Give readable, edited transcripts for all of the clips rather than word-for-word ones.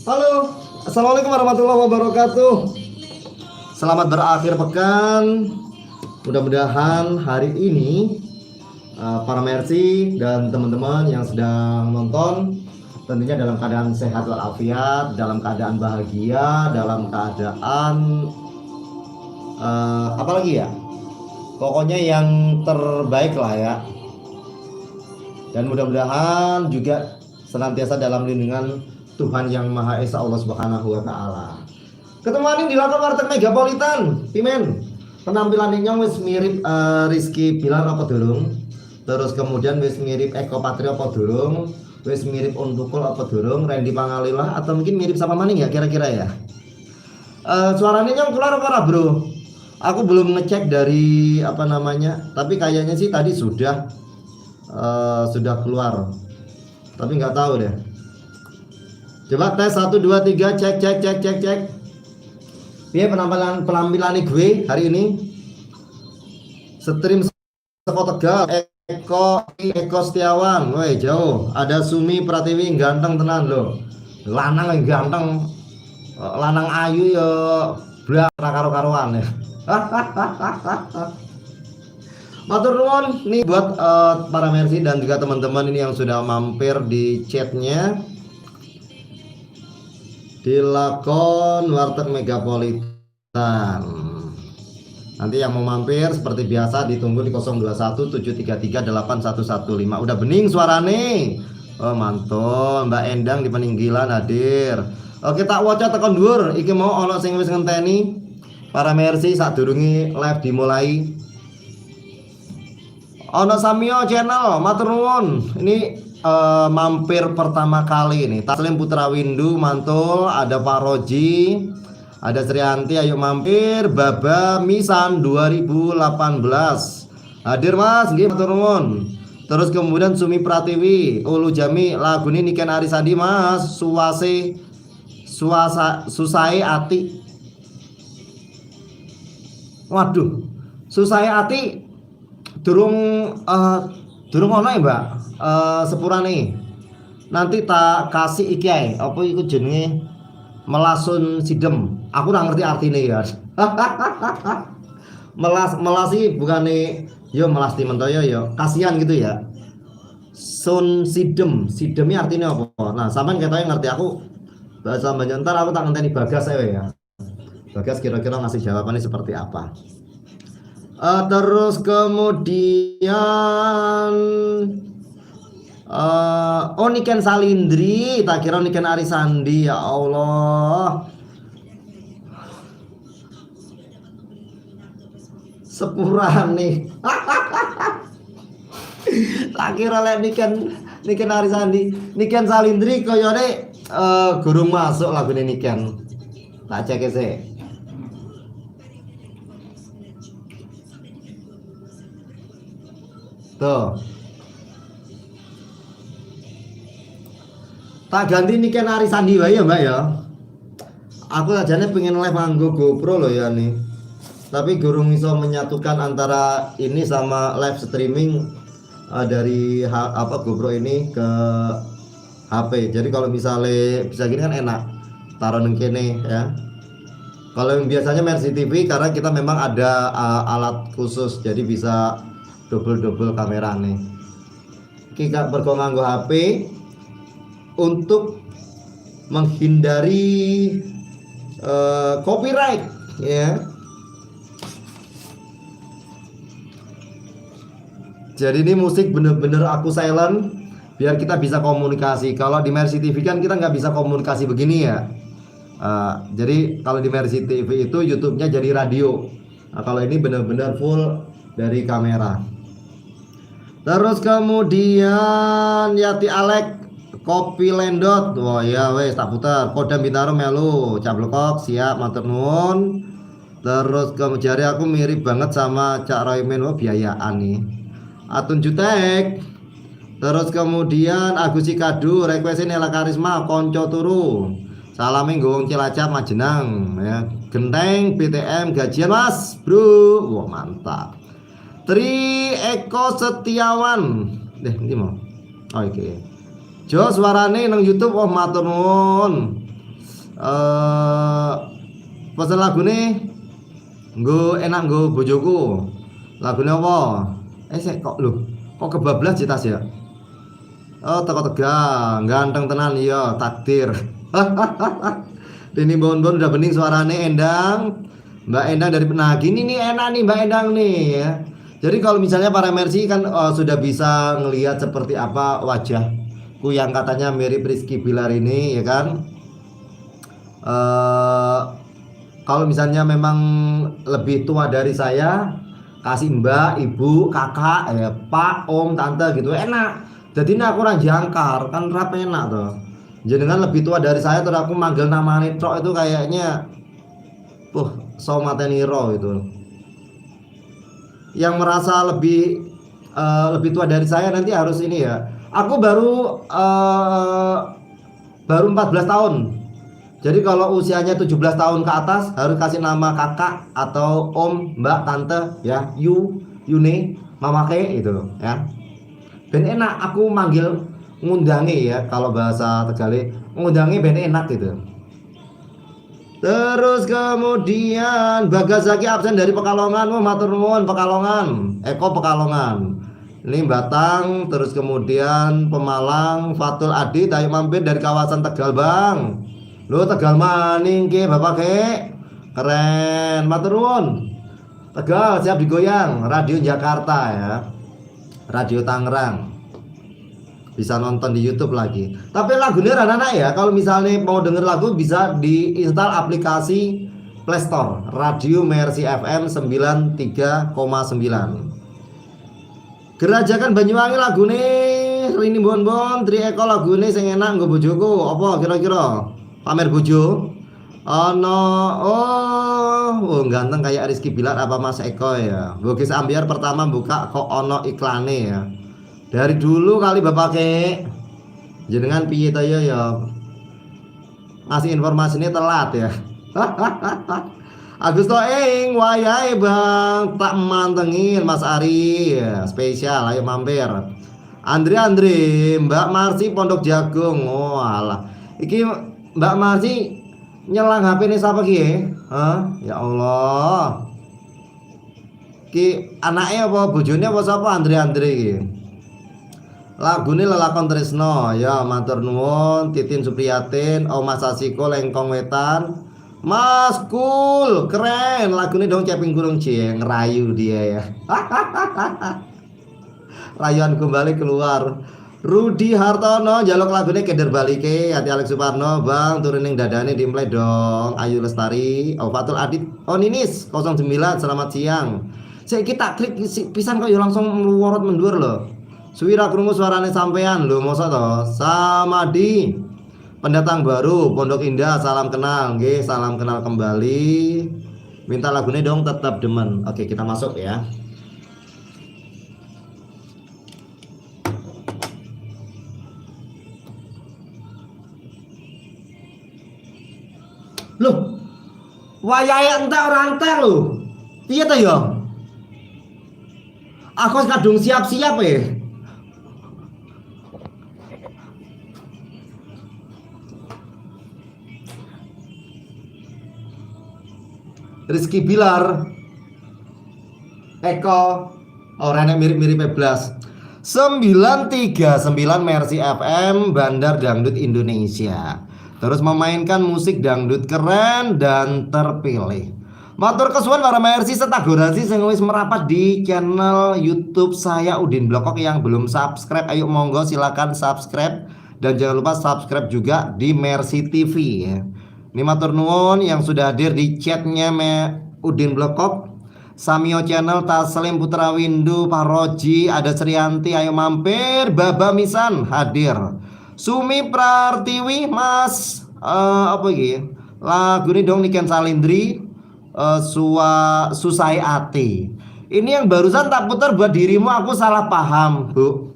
Halo, assalamualaikum warahmatullahi wabarakatuh. Selamat berakhir pekan. Mudah-mudahan hari ini para Mercy dan teman-teman yang sedang nonton tentunya dalam keadaan sehat walafiat, dalam keadaan bahagia, dalam keadaan apa lagi ya? Pokoknya yang terbaik lah ya. Dan mudah-mudahan juga senantiasa dalam lindungan Tuhan Yang Maha Esa Allah Subhanahu wa taala. Ketemu di Lakon Warteg Megapolitan, Pimen. Penampilan nyong wis mirip Rizky Billar apa durung? Terus kemudian wis mirip Eko Patrio apa durung? Wis mirip Om Tukul apa durung? Randy Pangalila atau mungkin mirip sama maning ya kira-kira ya? Suaranya nyong keluar apa ora, Bro? Aku belum ngecek dari apa namanya, tapi kayaknya sih tadi sudah keluar. Tapi nggak tahu deh. Coba tes 1 2 3, cek cek cek cek cek. Piye penampilan penampilan gue hari ini? Stream saka Tegal, Eko Eko Setiawan, woi jauh. Ada Sumi Pratiwi, ganteng tenan loh. Lanang yang ganteng. Lanang ayu ya blak karo-karuan ya. Matur nuwun nih buat para Mercy dan juga teman-teman ini yang sudah mampir di chatnya di Lakon Warteg Megapolitan. Nanti yang mau mampir seperti biasa ditunggu di 021 733 8115. Udah bening suarane. Oh mantul, Mbak Endang di Peninggilan hadir. Oke, tak waca tekan dhuwur. Iki mau ono sing wis ngenteni para Mercy sadurunge live dimulai. Ono Samio Channel, matur nuwun. Ini mampir pertama kali ini. Taslim Putra Windu mantul, ada Pak Roji, ada Srianti, ayo mampir. Baba Misan 2018. Hadir Mas, nggih matur nuwun. Terus kemudian Sumi Pratiwi, Ulu Jami, lagu ini Niken Arisandi Mas, Suwase Suasa Susai Ati. Waduh, Susai Ati durung durung ono ya, Mbak? Sepurane. Nanti tak kasih iki ae, apa iku jenenge, melasun sidem. Aku ora ngerti artine ya. Melas melasi bukane yo melasti mentoyo yo, kasihan gitu ya. Sun sidem, sidemnya artinya apa? Nah, sampean ketoknya ngerti, aku bahasa Banjar, ntar aku tak ngenteni Bagas ya. Bagas kira-kira ngasih jawabannya seperti apa. Terus kemudian oh, Niken Salindri, tak kira Niken Arisandi, ya Allah. Sepurane. Tak kira lek Niken Niken Arisandi, Niken Salindri koyone gurung masuk lagune Niken. Tak cek sih. Tuh. Tak ganti Niken Arisandi wae ya, Mbak ya. Aku ajane pengen live nganggo GoPro loh ya nih. Tapi gurung iso menyatukan antara ini sama live streaming dari apa GoPro ini ke HP. Jadi kalau misalnya bisa gini kan enak. Taruh neng kene ya. Kalau yang biasanya Mercy TV karena kita memang ada alat khusus, jadi bisa double-double kamera nih. Kita mergo nganggo HP untuk menghindari copyright ya. Jadi ini musik bener-bener aku silent biar kita bisa komunikasi. Kalau di Mercy TV kan kita nggak bisa komunikasi begini ya. Jadi kalau di Mercy TV itu YouTube-nya jadi radio. Nah, kalau ini bener-bener full dari kamera. Terus kemudian Yati Alek Kopi Lendot. Wah ya wes tak putar. Kodam Bintaro melu, Cablekok siap matur nuwun. Terus kemudian aku mirip banget sama Cak Roymen, wah biayaan nih. Atun Jutek. Terus kemudian Agus Cikadu request Nela Karisma Konco Turu. Salame nggo wong Cilacap Majenang ya. Genteng BTM gajian Mas, Bro. Wah mantap. Tri Eko Setiawan. Deh, ini mau. Oh, oke. Jo suarane nang YouTube, oh matur nuwun. Pesan lagune nggo enak nggo bojoku. Lagune apa? Sik kok lho, kok kebablas citas ya? Oh, teko Tegal, ganteng tenan iya, takdir. Ini Bon-bon udah bening suarane Endang. Mbak Endang dari, nah gini nih enak nih Mbak Endang nih ya. Jadi kalau misalnya para Mercy kan sudah bisa ngelihat seperti apa wajahku yang katanya mirip Rizky Billar ini ya kan. Kalau misalnya memang lebih tua dari saya, kasih mbak, ibu, kakak, ya, pak, om, tante gitu enak. Jadi ini aku orang jangkar kan rap enak tuh. Jenengan lebih tua dari saya terus aku manggil namanya tok itu kayaknya somateniro itu. Yang merasa lebih tua dari saya nanti harus ini ya. Aku baru 14 tahun. Jadi kalau usianya 17 tahun ke atas harus kasih nama kakak atau om, mbak, tante ya, yu, yune, mamake itu ya. Ben enak aku manggil ngundangi ya, kalau bahasa Tegale ngundangi ben enak gitu. Terus kemudian Bagas Zaki absen dari Pekalongan, wah matur nuwun Pekalongan, Eko Pekalongan. Ini Batang, terus kemudian Pemalang, Fatul Adi, ayo mampir dari kawasan Tegal Bang. Lho Tegal maning ki Bapak ke. Keren, matur nuwun. Tegal siap digoyang, Radio Jakarta ya. Radio Tangerang. Bisa nonton di YouTube lagi. Tapi lagunya rada ya. Kalau misalnya mau denger lagu bisa diinstal aplikasi Play Store Radio Mercy FM 93,9. Gerajakan Banyuwangi lagune Rini Bonbon, Tri Eko lagune sing enak nggo bojoku. Apa kira-kira? Pamer bojo? Ono, oh, ganteng kayak Rizky Billar apa Mas Eko ya. Bugis Ambyar pertama buka kok ono iklane ya. Dari dulu kali Bapak ke jenengan piye to ya ya. Ngasih informasinya telat ya. Agusto ing wayahe Bang, tak mantengin Mas Ari ya, spesial ayo mampir. Andre Andre, Mbak Marsi Pondok Jagung. Oh alah. Iki Mbak Marsi nyelang HP ini siapa ki? Hah? Ya Allah. Ki anaknya apa bojone apa sapa Andre Andre iki? Lagune Lelakon Tresno ya, matur nuwun Titin Supriyatin, Oma Sasiko Lengkong Wetan. Mas Kul, keren lagune dong Ceping Gurung cie, ngerayu dia ya. Rayuan kembali keluar. Rudi Hartono jaluk lagune Keder Balike, Hati Alex Suparno, Bang turun ning dadane dimplay dong. Ayu Lestari, oh Fatul Adit, oh Ninis 09 selamat siang. Saya kita klik pisan kok ya langsung mluworot mendur loh. Suwira krungu suarane sampean lho mosok to. Samadi pendatang baru Pondok Indah, salam kenal nggih, salam kenal kembali. Minta lagune dong tetap demen. Oke, kita masuk ya. Loh, wayahe entek ora entek lho. Piye to ya? Aku wis kadung siap-siap ya. Rizky Billar, Eko, orang yang mirip-mirip blas. 939 Mercy FM Bandar Dangdut Indonesia. Terus memainkan musik dangdut keren dan terpilih. Matur kesuwun para Mercy serta gorasi sing wis merapat di channel YouTube saya Udin Blekok. Yang belum subscribe, ayo monggo silakan subscribe dan jangan lupa subscribe juga di Mercy TV ya. Ini matur nuwun yang sudah hadir di chatnya Udin Blekok, Samio Channel, Taslim Putra Windu, Paroji, ada Srianti, ayo mampir, Baba Misan hadir, Sumi Prartiwi, Mas, apa iki? Lagu ini dong Niken Salindri, Susai Ati. Ini yang barusan tak putar buat dirimu, aku salah paham, Bu.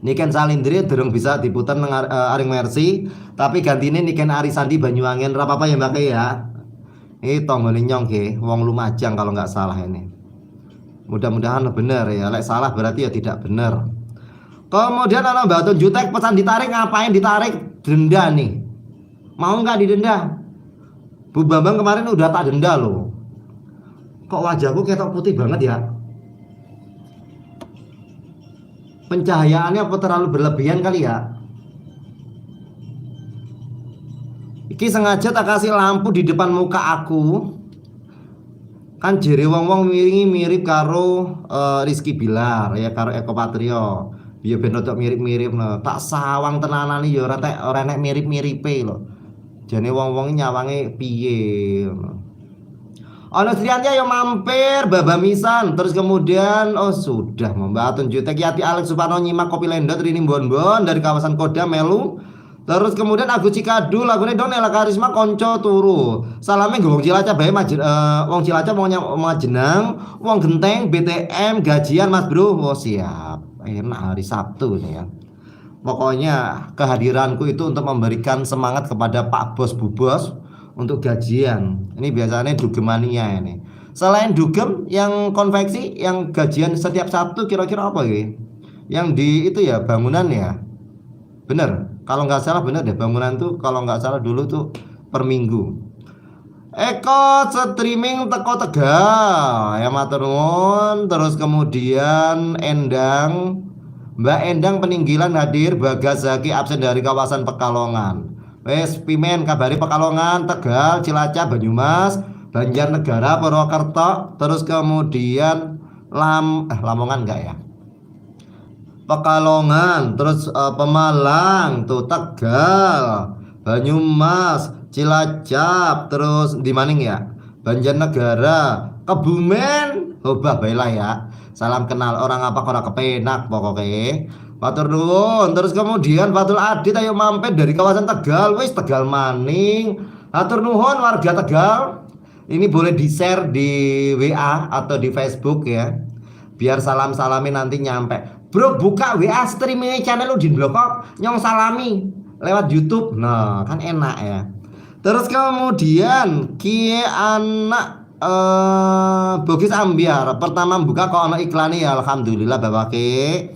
Niken Salindri durung bisa diputar nang Aring Mercy, tapi gantine Niken Arisandi Banyuwangen ora apa-apa ya Mbak ya. Ini tonggone nyong ke, wong Lumajang kalau nggak salah ini. Mudah-mudahan bener ya, lek salah berarti ya tidak bener. Kemudian ana Mbak Tun Jutek pesan ditarik, ngapain ditarik? Denda nih. Mau nggak didenda? Bu Bambang kemarin udah tak denda loh. Kok wajahku ketok putih banget ya? Pencahayaannya apa terlalu berlebihan kali ya? Iki sengaja tak kasih lampu di depan muka aku. Kan jere wong-wong miringi mirip karo Rizky Billar ya, karo Eko Patrio. Biar ben rodok mirip-mirip no. Tak sawang tenanan ya ora tek ora nek mirip-miripe lho. Jane wong-wong nyawange piye ngono. Ono Srianti ayo mampir Baba Misan. Terus kemudian oh sudah Mbak Atun Jutek Yati Alex Suparno nyimak kopi lendot Rini Bon-Bon dari kawasan Koda Melu. Terus kemudian Agus Cikadu lagune Don Ella Karisma konco turu. Salame nggo wong Cilacap bae wong Cilacap wong Majenang, wong Genteng BTM gajian Mas Bro. Oh siap. Enak hari Sabtu nih ya. Pokoknya kehadiranku itu untuk memberikan semangat kepada Pak Bos Bu Bos untuk gajian. Ini biasanya dugemania ini. Selain dugem yang konveksi yang gajian setiap Sabtu kira-kira apa ya? Yang di itu ya bangunan ya. Bener, kalau nggak salah bener deh bangunan tuh kalau nggak salah dulu tuh per minggu. Eko streaming teko Tegal ya, matur nuwun. Terus kemudian Endang, Mbak Endang Peninggilan hadir, Bagas Zaki absen dari kawasan Pekalongan. Wes pimen kabari Pekalongan, Tegal, Cilacap, Banyumas, Banjarnegara, Purwokerto, terus kemudian Lamongan enggak ya? Pekalongan, terus Pemalang, tuh Tegal, Banyumas, Cilacap, terus di maning ya? Banjarnegara, Kebumen, obah baiklah ya. Salam kenal orang apa ora kepenak pokoknya. Matur nuwun. Terus kemudian Fatul Adit ayo mampir dari kawasan Tegal, wis Tegal maning. Matur nuwun warga Tegal. Ini boleh di-share di WA atau di Facebook ya. Biar salam-salami nanti nyampe. Bro, buka WA streaming channel Udin Blekok, nyong salami lewat YouTube. Nah, kan enak ya. Terus kemudian kie anak Bogis Ambiar pertama buka kok ono iklan ya, alhamdulillah Bapak ke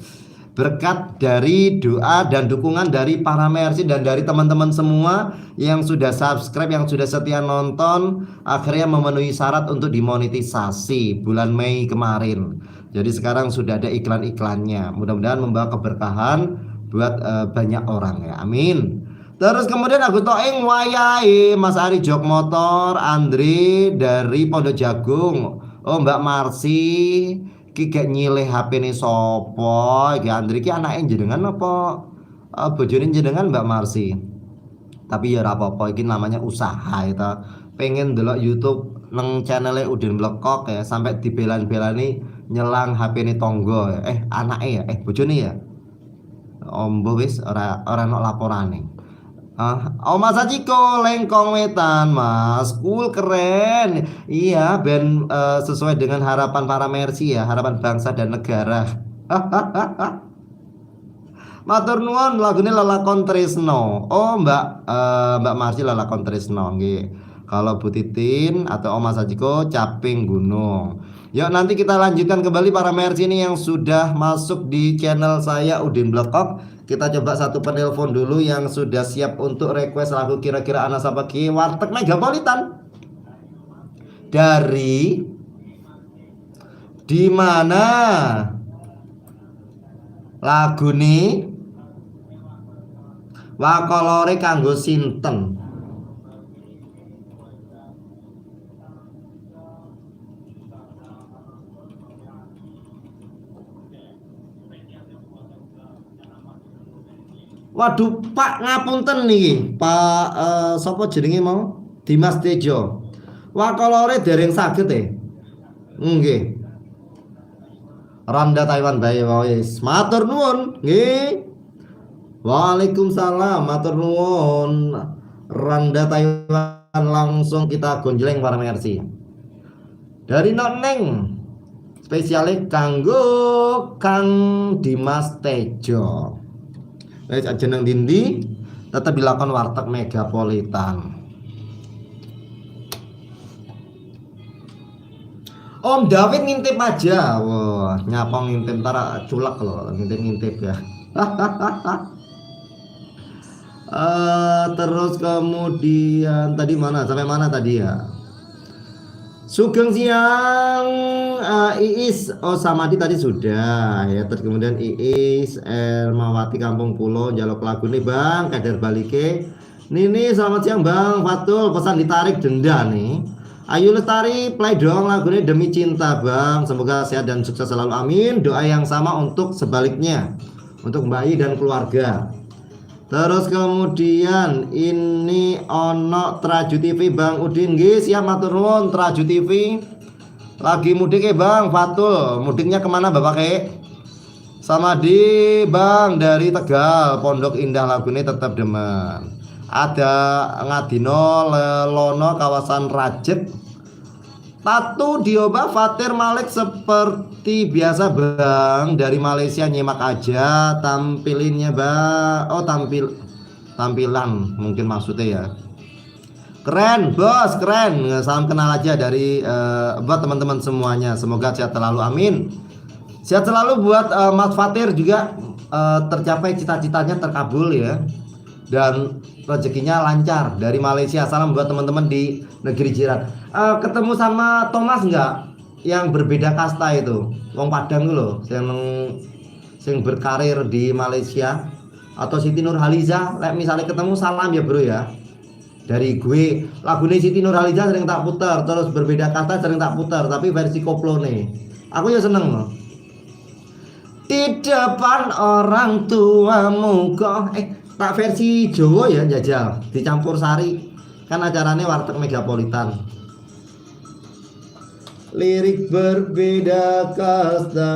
berkat dari doa dan dukungan dari para Mercy dan dari teman-teman semua yang sudah subscribe, yang sudah setia nonton, akhirnya memenuhi syarat untuk dimonetisasi bulan Mei kemarin. Jadi sekarang sudah ada iklan-iklannya. Mudah-mudahan membawa keberkahan buat banyak orang ya. Amin. Terus kemudian aku Toeng Wayai, Mas Ari Jok Motor, Andri dari Pondok Jagung. Oh Mbak Marsi, ki gak nyilih HP ne sapa? Iki Andri ki anake jenengan apa bojone jenengan Mbak Marsi? Tapi ya ora apa-apa, iki namanya usaha itu. Pengen delok YouTube nang channel Udin Blekok ya, sampai dibelan-belani nyelang HP ne tonggo ya. Anake ya, bojone ya. Ombo wis ora ora ono laporane. Ah, oh Mas Aciko, Lengkong Wetan, Mas, cool keren. Iya, ben sesuai dengan harapan para Mercy ya, harapan bangsa dan negara. Matur nuwun lagune Lelakon Tresno. Oh, Mbak Marsi Lelakon Tresno nggih. Kalau Bu Titin atau Om Mas Aciko Caping Gunung. Yuk nanti kita lanjutkan kembali para Mercy ini yang sudah masuk di channel saya Udin Blekok. Kita coba satu penelpon dulu yang sudah siap untuk request lagu kira-kira anak sapa ki Warteg Megapolitan. Dari di mana lagu nih Wakolore kanggo sinten? Waduh, Pak ngapunten niki, Pak sapa jenenge mau? Dimas Tejo. Wakolore dereng saged e. Nggih. Randa Taiwan bae wis. Matur nuwun, nggih. Waalaikumsalam, matur nuwun. Randa Taiwan langsung kita gonjleng para Mercy. Dari Noneng spesialnya kanggo Kang Dimas Tejo. Wis aja nang dindi tetep dilakon Warteg Megapolitan. Om David ngintip aja. Wah, nyapa ngintip ntar culek loh, ngintip-ngintip ya. Terus kemudian tadi mana? Sampai mana tadi ya? Sugeng siang, Iis, oh Samadi tadi sudah ya. Terus kemudian Iis Ermawati Kampung Pulau jaluk lagu nih Bang, Kader Balike. Nini selamat siang Bang Fatul, pesan ditarik denda nih. Ayu Lestari play dong lagunya Demi Cinta Bang. Semoga sehat dan sukses selalu, amin. Doa yang sama untuk sebaliknya, untuk bayi dan keluarga. Terus kemudian ini ono Traju TV Bang Udin nggih, siap matur nuwun Traju TV. Lagi mudik ya Bang Fatul, mudiknya kemana Bapak ke? Sama di Bang dari Tegal, Pondok Indah lagunya tetap demen. Ada Ngadino Lelono kawasan Rajek. Tatu Dioba Fatir Malik seperti biasa Bang dari Malaysia, nyimak aja tampilinnya Bang. Oh tampilan mungkin maksudnya ya. Keren bos, keren. Salam kenal aja dari buat teman-teman semuanya. Semoga sehat selalu, amin. Sehat selalu buat Mas Fatir juga, tercapai cita-citanya, terkabul ya. Dan rezekinya lancar dari Malaysia. Salam buat teman-teman di negeri jiran. Ketemu sama Thomas nggak? Yang berbeda kasta itu, wong Padang itu loh, yang berkarir di Malaysia. Atau Siti Nurhaliza, lek misalnya ketemu salam ya bro ya. Dari gue, lagunya Siti Nurhaliza sering tak putar, terus berbeda kasta sering tak putar, tapi versi koplo nih. Aku ya seneng loh. Di depan orang tuamu kok, tak versi Jawa ya jajal, dicampur sari. Kan acaranya Warteg Megapolitan. Lirik berbeda kasta.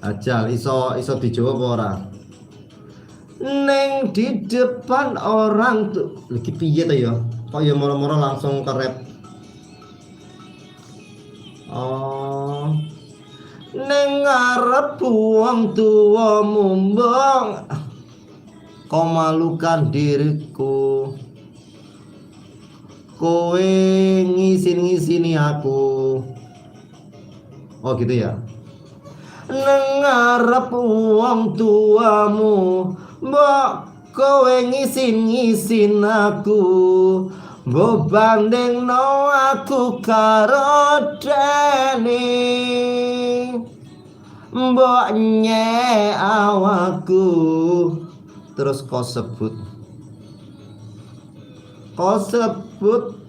Ajal iso iso dijawab apa ora? Neng di depan orang tuh lagi piye to ya? Kok ya moro-moro langsung ke rap. Oh. Neng ngarep wong tuamu mbong. Kau malukan diriku. Kowe ngisin-ngisini aku. Oh gitu ya. Neng ngarep wong tuamu, mbok kowe ngisin-ngisin aku. Mbok bandingno aku karo dene. Mbok nyek awakku. Terus kau sebut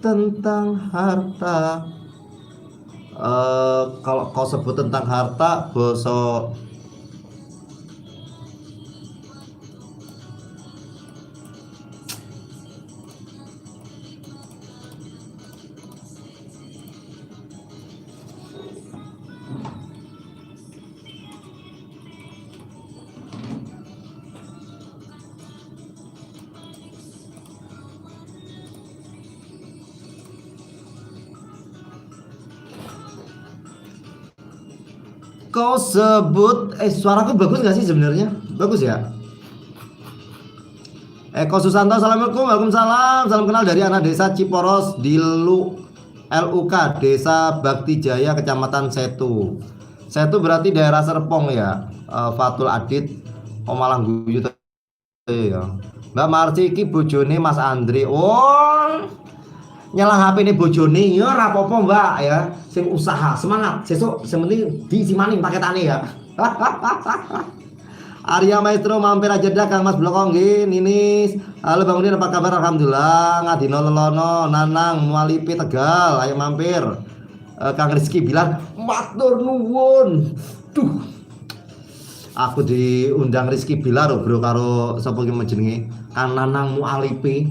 tentang harta. Kalau kau sebut tentang harta, boso kau sebut, suaraku bagus gak sih sebenarnya? Bagus ya? Eko Susanto, assalamualaikum, waalaikumsalam. Salam kenal dari anak desa Ciporos di LUK, Desa Bakti Jaya, Kecamatan Setu. Setu berarti daerah Serpong ya. Fatul Adit, oh malah guyu ya. Mbak Marci iki bojone Mas Andri. Oh, nyala HP ini bojone ya ora apa-apa Mbak ya. Sing usaha semangat. Sesuk sing penting diisi maning paketane ya. Arya Maestro mampir aja dah Kang Mas Bloko nggih, Ninis. Halo Bang Udin, apa kabar? Alhamdulillah. Ngadino Lelono, Nanang, Mualipi Tegal, ayo mampir. Kang Rizky bilang matur nuwun. Duh. Aku diundang Rizky Billar loh, bro, karo sapa ki jenenge? Kang Nanang Mualipi.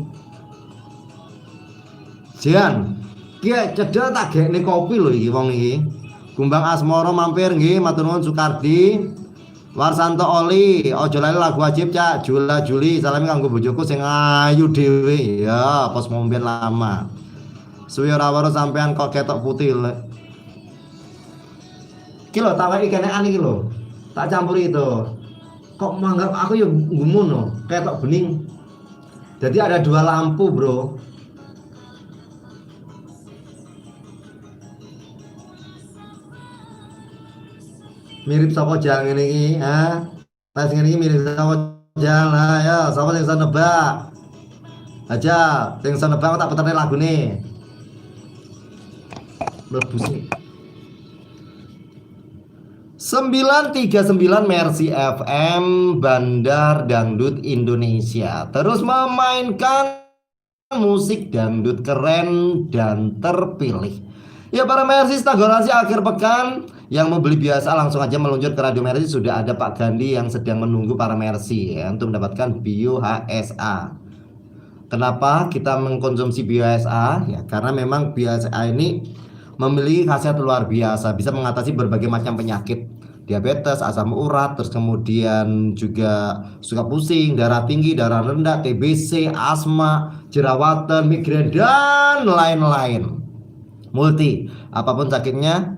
Jan, ki cedhak tak gekne kopi lho iki wong iki. Gumbang Asmoro mampir nggih, matur nuwun Sukardi. Warsanto Oli, ojo lali lagu wajib Cak, Jula Juli, salami kanggo bojoku sing ayu dhewe. Ya, pos momben lama. Suwi ora weruh sampean kok ketok putih. Ki lho tak weki kenekan iki lho. Tak campuri itu. Kok menganggap aku ya gumun loh, ketok bening. Jadi ada dua lampu, bro. Mirip sapa jang ngene iki, ha? Tes ngene iki mirip sapa jang? Lah ya, sapa sing iso nebak? Aja, sing iso nebak tak peterne lagune. Mlebu sih. 939 Mercy FM Bandar Dangdut Indonesia terus memainkan musik dangdut keren dan terpilih. Ya para Mercy, Tagorasi akhir pekan yang mau beli biasa langsung aja meluncur ke Radio Mercy. Sudah ada Pak Gandhi yang sedang menunggu para Mercy ya, untuk mendapatkan Bio HSA. Kenapa kita mengkonsumsi Bio HSA? Ya karena memang Bio HSA ini memiliki khasiat luar biasa, bisa mengatasi berbagai macam penyakit, diabetes, asam urat, terus kemudian juga suka pusing, darah tinggi, darah rendah, TBC, asma, jerawatan, migrain, dan lain-lain. Multi, apapun sakitnya,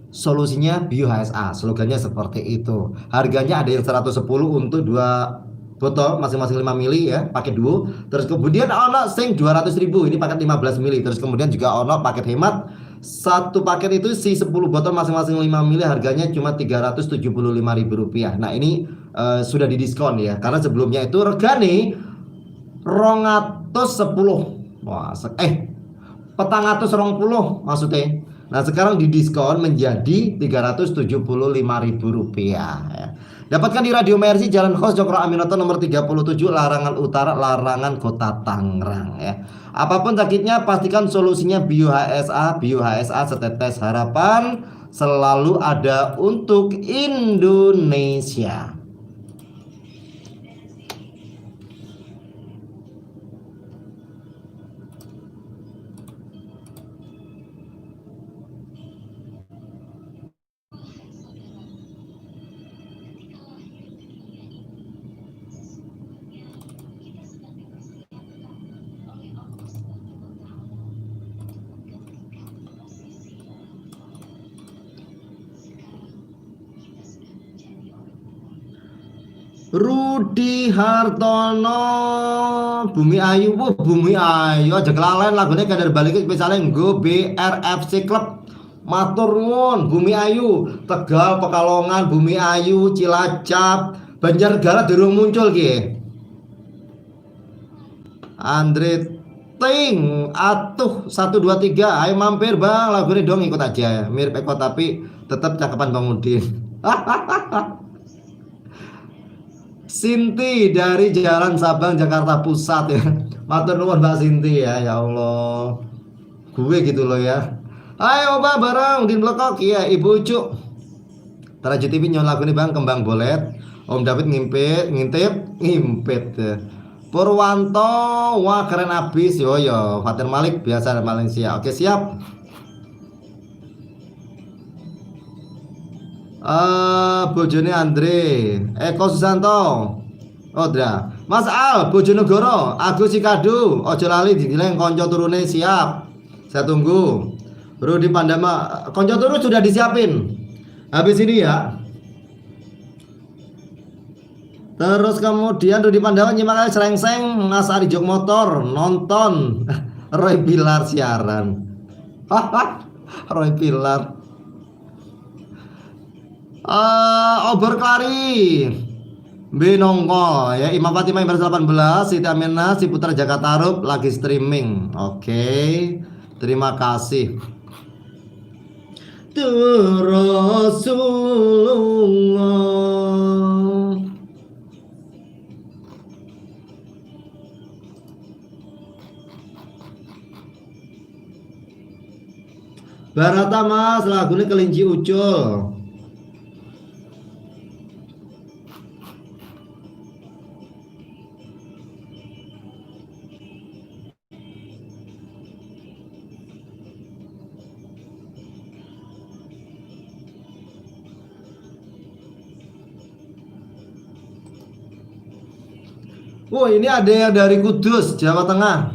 solusinya Bio HSA, slogannya seperti itu. Harganya ada yang 110 untuk 2 botol masing-masing 5 mili ya, paket duo. Terus kemudian ono sing 200.000, ini paket 15 mili. Terus kemudian juga ono paket hemat, satu paket itu si 10 botol masing-masing 5 mili harganya cuma 375.000 rupiah. Nah ini sudah didiskon ya, karena sebelumnya itu regane 210. Wah, 420 maksudnya. Nah sekarang didiskon menjadi 375.000 rupiah ya. Dapatkan di Radio Mercy Jalan Hos Cokro Aminoto nomor 37 Larangan Utara, Larangan Kota Tangerang ya. Apapun sakitnya pastikan solusinya Bio HSA. Bio HSA setetes harapan selalu ada untuk Indonesia. Rudi Hartono Bumi Ayu, wah Bumi Ayu aja kelalen lagunya kadar balik misalnya nggo BRFC Club. Matur nuwun Bumi Ayu, Tegal, Pekalongan, Bumi Ayu, Cilacap, Banjarnegara durung muncul ki. Andre Ting atuh 1 2 3 ayo mampir Bang, lagunya dong ikut aja. Mirip Eko tapi tetap cakepan Bang Udin. Sinti dari Jalan Sabang Jakarta Pusat ya. Matur nuwun Mbak Sinti ya, ya Allah. Gue gitu loh ya. Ayo Mbak bareng Udin Blekok ya, Ibu Ucuk. Taraju TV nyon lagu nih Bang Kembang Bolet. Om David ngimpit, ngintip, ngimpit. Purwanto, wah keren abis yo yo. Fatir Malik biasa Malaysia. Oke siap. Bojone Andre, Eko Susanto. Oh, dah. Mas Al, Bojonegoro, Agus Sikadu, ojo lali dibileng konco turune siap. Saya tunggu. Rudi Pandama, konco turu sudah disiapin. Habis ini ya. Terus kemudian Rudi Pandawa nyimak aja serengseng Mas Ari Jok Motor nonton Roy Pilar siaran. Roy Pilar. Obor Klari Binongko ya, Imam Fatimah Imam 18, Siti Aminah, si Putra Jakarta lagi streaming. Oke, terima kasih. Tuh Rasulullah. Barata Mas, lagunya Kelinci Ucul. Wah, ini ada yang dari Kudus, Jawa Tengah.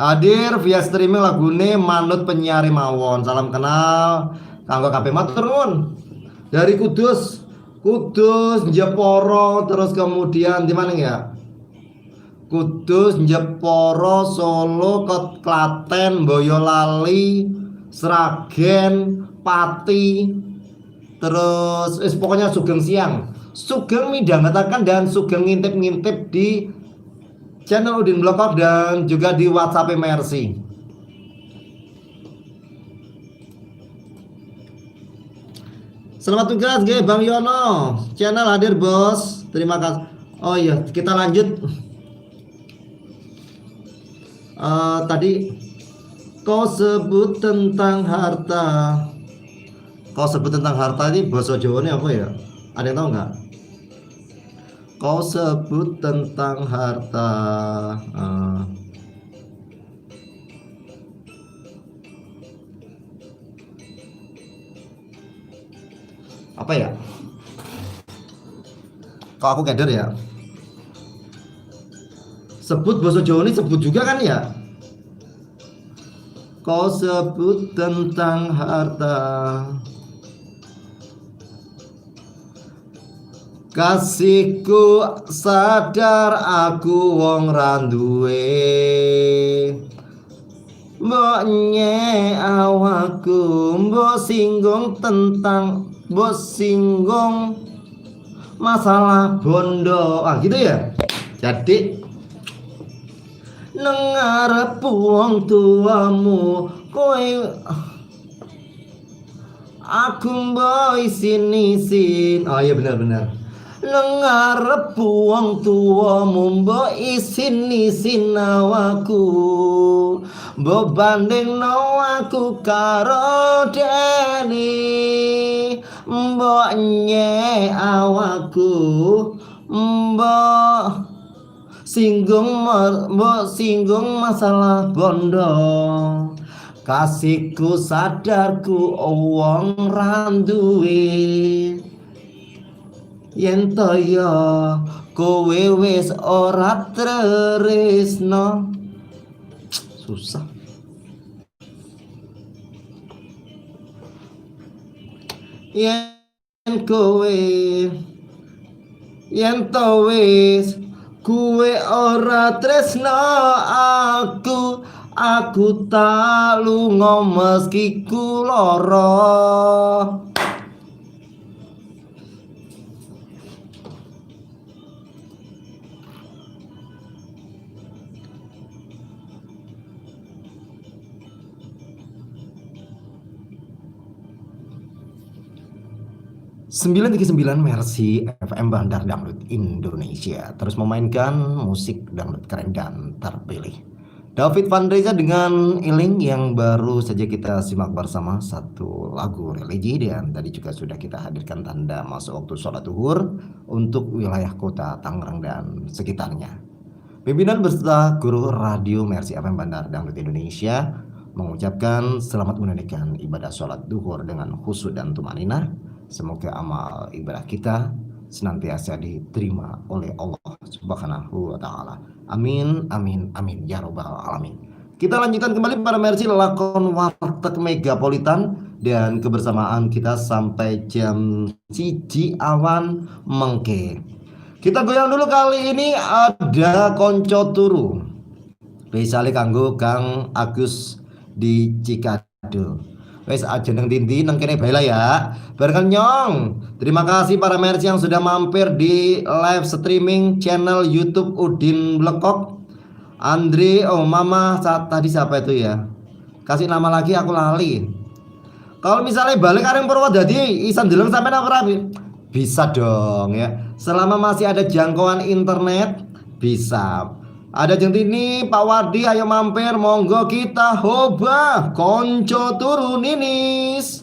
Hadir via streaming lagune manut penyiar mawon. Salam kenal kanggo kabeh, matur nuwun. Dari Kudus, Kudus, Jeporo, terus kemudian di mana ya? Kudus, Jeporo, Solo, Klaten, Boyolali, Sragen, Pati. Terus pokoknya sugeng siang. Sugeng midhangetaken dan sugeng ngintip-ngintip di channel Udin Blekok dan juga di WhatsApp Mercy. Selamat tugas nggih Bang Yono. Channel hadir bos. Terima kasih. Oh iya, kita lanjut. Tadi kau sebut tentang harta. Kau sebut tentang harta ini bahasa Jawanya apa ya? Ada yang tahu nggak? Kau sebut tentang harta. Apa ya? Kalau aku keder ya. Sebut bahasa Jawa ini sebut juga kan ya? Kau sebut tentang harta. Kasihku sadar aku wong ra nduwe. Mbok nyek awakku, mbok singgung tentang, mbok singgung masalah bondo. Ah gitu ya. Jadi nang ngarep wong tuamu kowe aku mbok isin-isin. Oh iya benar-benar. Nang ngarep wong tuamu mbok isin-isin awakku. Mbok bandingno aku karo Deni. Mbok nyek awakku, mbok singgung, mbok singgung masalah bondo. Kasihku sadarku wong ra nduwe. Yen to ya kowe wis ora tresno. Susah. Yen kowe, yen to wis kowe ora tresno aku, aku tak lunga meski ku lara. 939 Mercy FM Bandar Dangdut Indonesia terus memainkan musik dangdut keren dan terpilih. David Van Reza dengan Eling yang baru saja kita simak bersama, satu lagu religi, dan tadi juga sudah kita hadirkan tanda masuk waktu sholat zuhur untuk wilayah kota Tangerang dan sekitarnya. Pimpinan beserta guru Radio Mercy FM Bandar Dangdut Indonesia mengucapkan selamat menunaikan ibadah sholat zuhur dengan khusyuk dan tumaninah. Semoga amal ibadah kita senantiasa diterima oleh Allah Subhanahu wa taala. Amin amin amin ya robbal alamin. Kita lanjutkan kembali para Mercy lakon Warteg Megapolitan dan kebersamaan kita sampai jam 1 awan mengke. Kita goyang dulu kali ini ada Konco Turu. Spesiale kanggo Kang Agus di Cikado. Wes aja nang dindi nang kene bae lah ya. Barengan nyong. Terima kasih para Mercy yang sudah mampir di live streaming channel YouTube Udin Blekok. Andre, oh mama saat tadi siapa itu ya? Kasih nama lagi aku lali. Kalau misalnya balik areng Purwodadi iso ndeleng sampean apa ora? Bisa dong ya. Selama masih ada jangkauan internet bisa. Ada Jentini, Pak Wardi, ayo mampir, monggo kita hobah, konco turu ninis.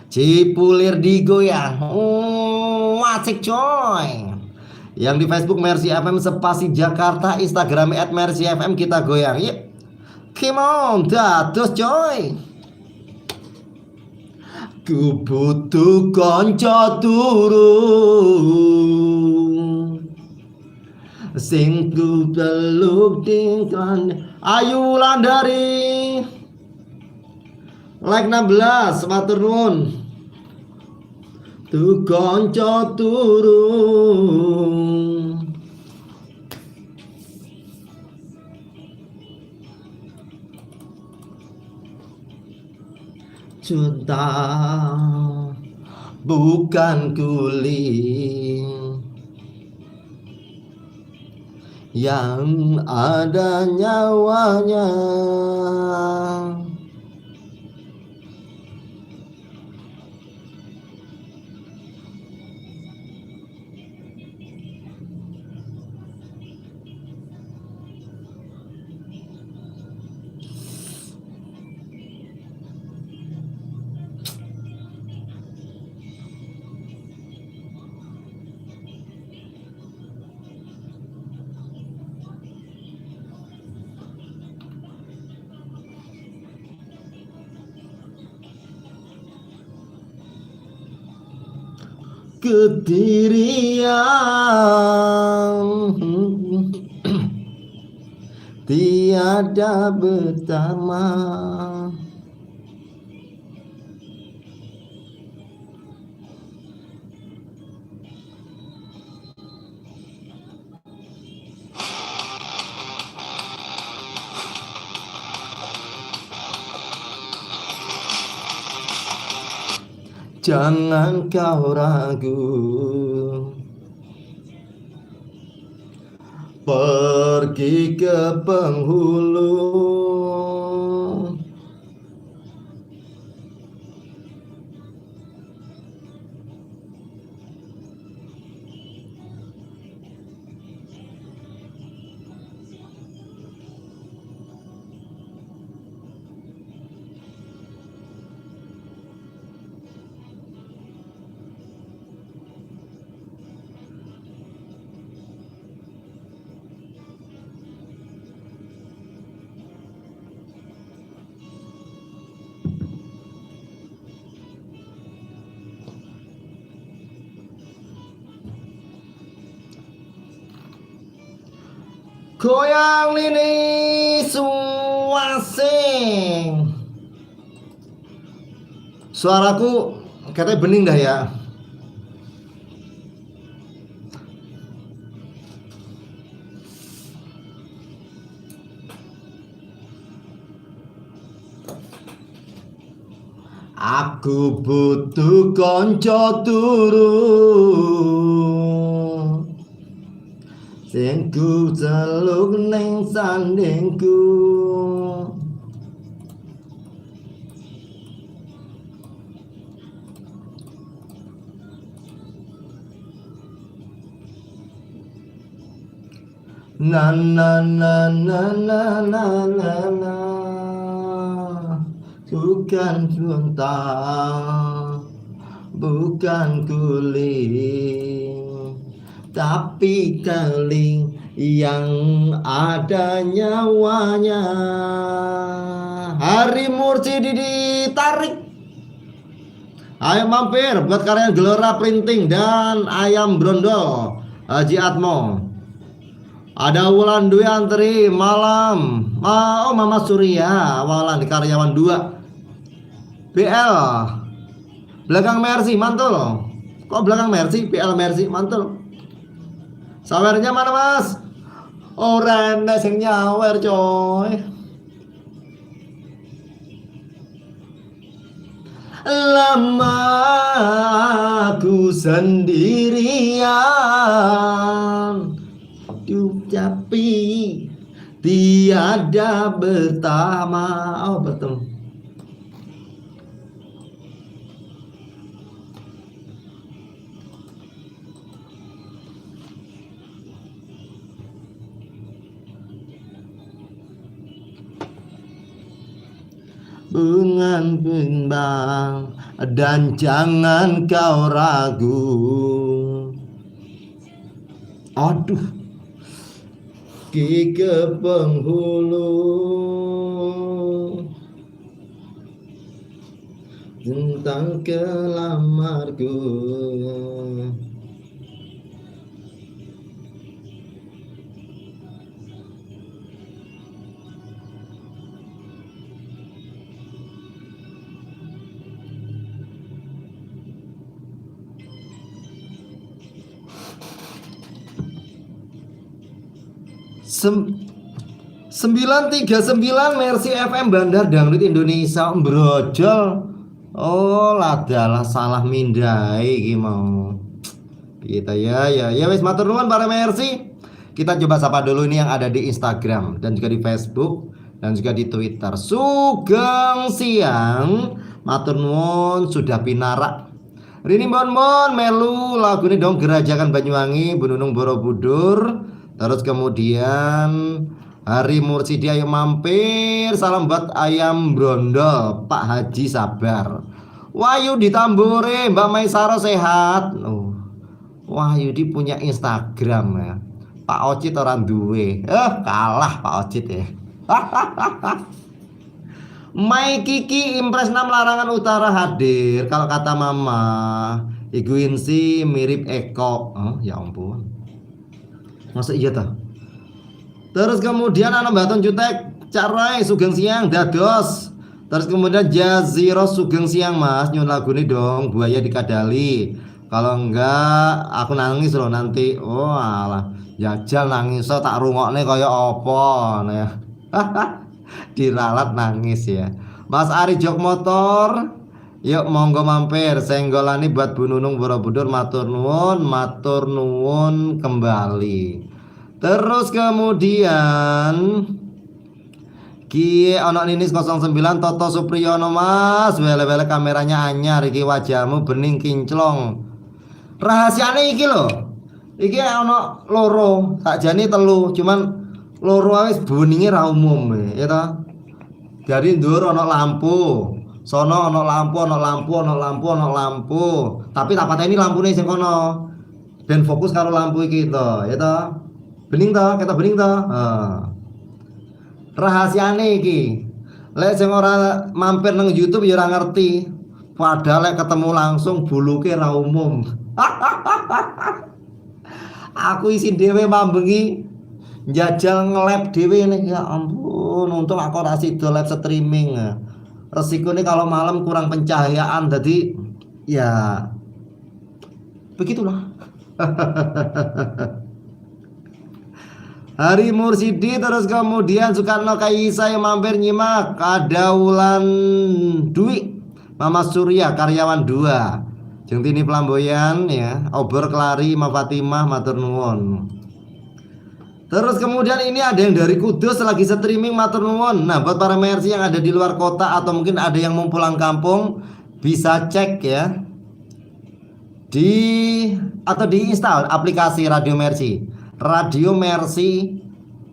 Cipulir digoyang, asik coy. Yang di Facebook Mercy FM Sepasi Jakarta, Instagram @MercyFM kita goyang. Yuk, come on, dados coy. Ku butuh konco turu sing ku peluk tingkan. Ayu Wulandari like 16, matur nuwun. Tu konco turu. Cinta Bukan kuling yang ada nyawanya. Kedirian tiada bertama. Jangan kau ragu, pergi ke penghulu. Goyang lini suasing. Suaraku katanya bening dah ya. Aku butuh konco turu sing ku celuk ning sandingku. Na na na na na na na na, bukan unta, bukan kuling, tapi keling yang ada nyawanya. Hari Mursi ditarik. Ayo mampir buat kalian Gelora Printing dan Ayam Brondol Haji Atmo. Ada Wulan Dwi Antri malam. Oh Mama Surya Wulan di karyawan 2 BL belakang Mercy mantul. Kok belakang Mercy? BL Mercy mantul. Sawernya mana mas? Ora enek sing nyawer coy. Lama aku sendirian, tapi tiada bertama. Oh bertemu. Bungan bimbang dan jangan kau ragu. Aduh, ki ke penghulu tentang kelamarku. Sem 939 Mercy FM Bandar Dangdut Indonesia Brojol. Oh, ladalah salah mindai iki mau. Kita ya ya ya wis matur nuwun para Mercy. Kita coba sapa dulu ini yang ada di Instagram dan juga di Facebook dan juga di Twitter. Sugeng siang, matur nuwun sudah pinarak. Rini Bon-bon melu lagu ini dong Gerajakan Banyuwangi, Bu Nunung Borobudur. Terus kemudian Hari Mursidi ayo mampir, salam buat ayam brondol, Pak Haji sabar. Wahyu ditambure, Mbak Maisaro sehat. Oh, Wahyudi punya Instagram ya. Pak Ocit orang duwe. Kalah Pak Ocit ya. Mai Kiki Impres 6 Larangan Utara hadir. Kalau kata Mama, Ibu Insi mirip Eko. Oh, ya ampun. Masa iya toh? Terus kemudian anak Baton Jutek, Cak Rai sugeng siang dados. Terus kemudian Jaziro sugeng siang Mas, nyun lagu ini dong, Buaya Dikadali. Kalau enggak aku nangis loh nanti. Oh alah, jajal nangis so tak rungokne kaya apa nah. Diralat nangis ya. Mas Ari Jok Motor, yuk monggo mampir. Senggolani buat Bu Nunung Borobudur, matur nuwun kembali. Terus kemudian Ki ono Ninis 09 Toto Supriyono Mas, wele-wele kameranya anyar iki wajahmu bening kinclong. Rahasiane iki lho. Iki ono loro, sakjane telu, cuman loro wis beninge ra umum ya ta. Dari ndur ono lampu, sono ono lampu, ono lampu, ono lampu, ono lampu. Tapi tak pateni lampune sing kono. Ben fokus karo lampu iki to, ya ta. Bening to, ketok bening to. Heeh. Rahasiane iki. Lek sing ora mampir nang YouTube ya ora ngerti. Padahal lek ketemu langsung buluke ra umum. Aku isin dhewe mambengi njajal nge-live dhewe nih, ya ampun, untung aku ora sida live streaming. Resikone kalau malam kurang pencahayaan, jadi ya begitulah. Hari Mursidi, terus kemudian Soekarno Kaisa yang mampir nyimak, ada Wulan Dwi, Mama Surya karyawan 2, Jeng Tini Flamboyan ya, Obor Kelari, Ma Fatimah, matur nuwun. Terus kemudian ini ada yang dari Kudus lagi streaming, matur nuwun. Nah, buat para Mercy yang ada di luar kota atau mungkin ada yang mau pulang kampung, bisa cek ya di atau diinstal aplikasi Radio Mercy. Radio Mercy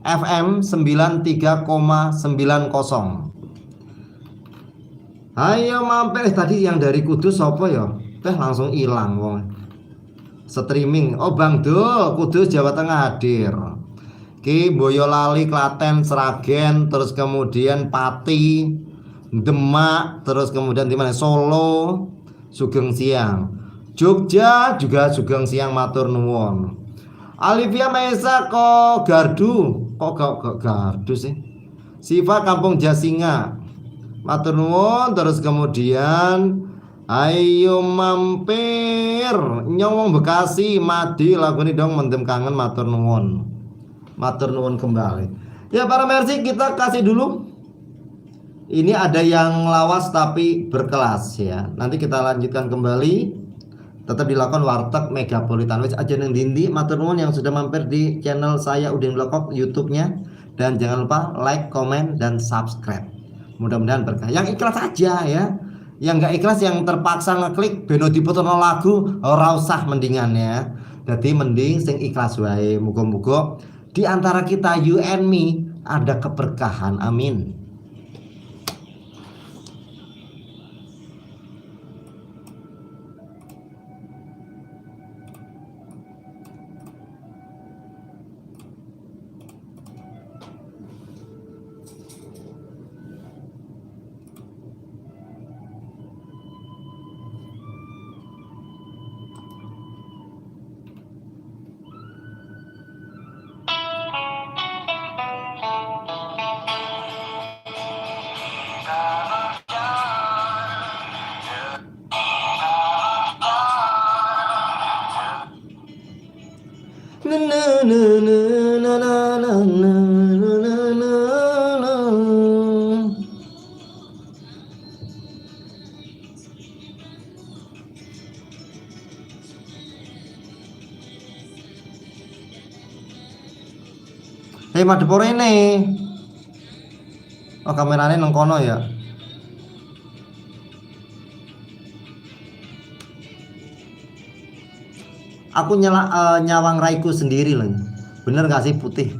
FM 93,90. Ayo mampir, tadi yang dari Kudus siapa ya? Teh langsung hilang wong. Streaming. Oh Bang Dul, Kudus Jawa Tengah hadir. Ki Boyolali, Klaten, Sragen, terus kemudian Pati, Demak, terus kemudian di mana? Solo, Sugeng Siang. Jogja juga Sugeng Siang, matur nuwun. Alivia Maesa kok gardu, kok gak gardu sih? Siva Kampung Jasinga. Matur nuwun, terus kemudian ayo mampir nyong Bekasi Madi lagu ini dong mendem kangen, matur nuwun. Matur nuwun kembali. Ya para Mercy, kita kasih dulu. Ini ada yang lawas tapi berkelas ya. Nanti kita lanjutkan kembali. Tetap dilakukan Warteg Megapolitan. Wis aja nang dindi, matur nuwun yang sudah mampir di channel saya Udin Blekok YouTube-nya, dan jangan lupa like, komen, dan subscribe. Mudah-mudahan berkah. Yang ikhlas aja ya. Yang nggak ikhlas, yang terpaksa ngeklik beno diputerno lagu, ora usah mendingan ya. Jadi mending sing ikhlas wae. Muga-muga di antara kita you and me ada keberkahan. Amin. Hei, madhep rene. Oh, kamerane nang kono ya. Aku nyala, nyawang raiku sendiri loh. Bener gak sih putih?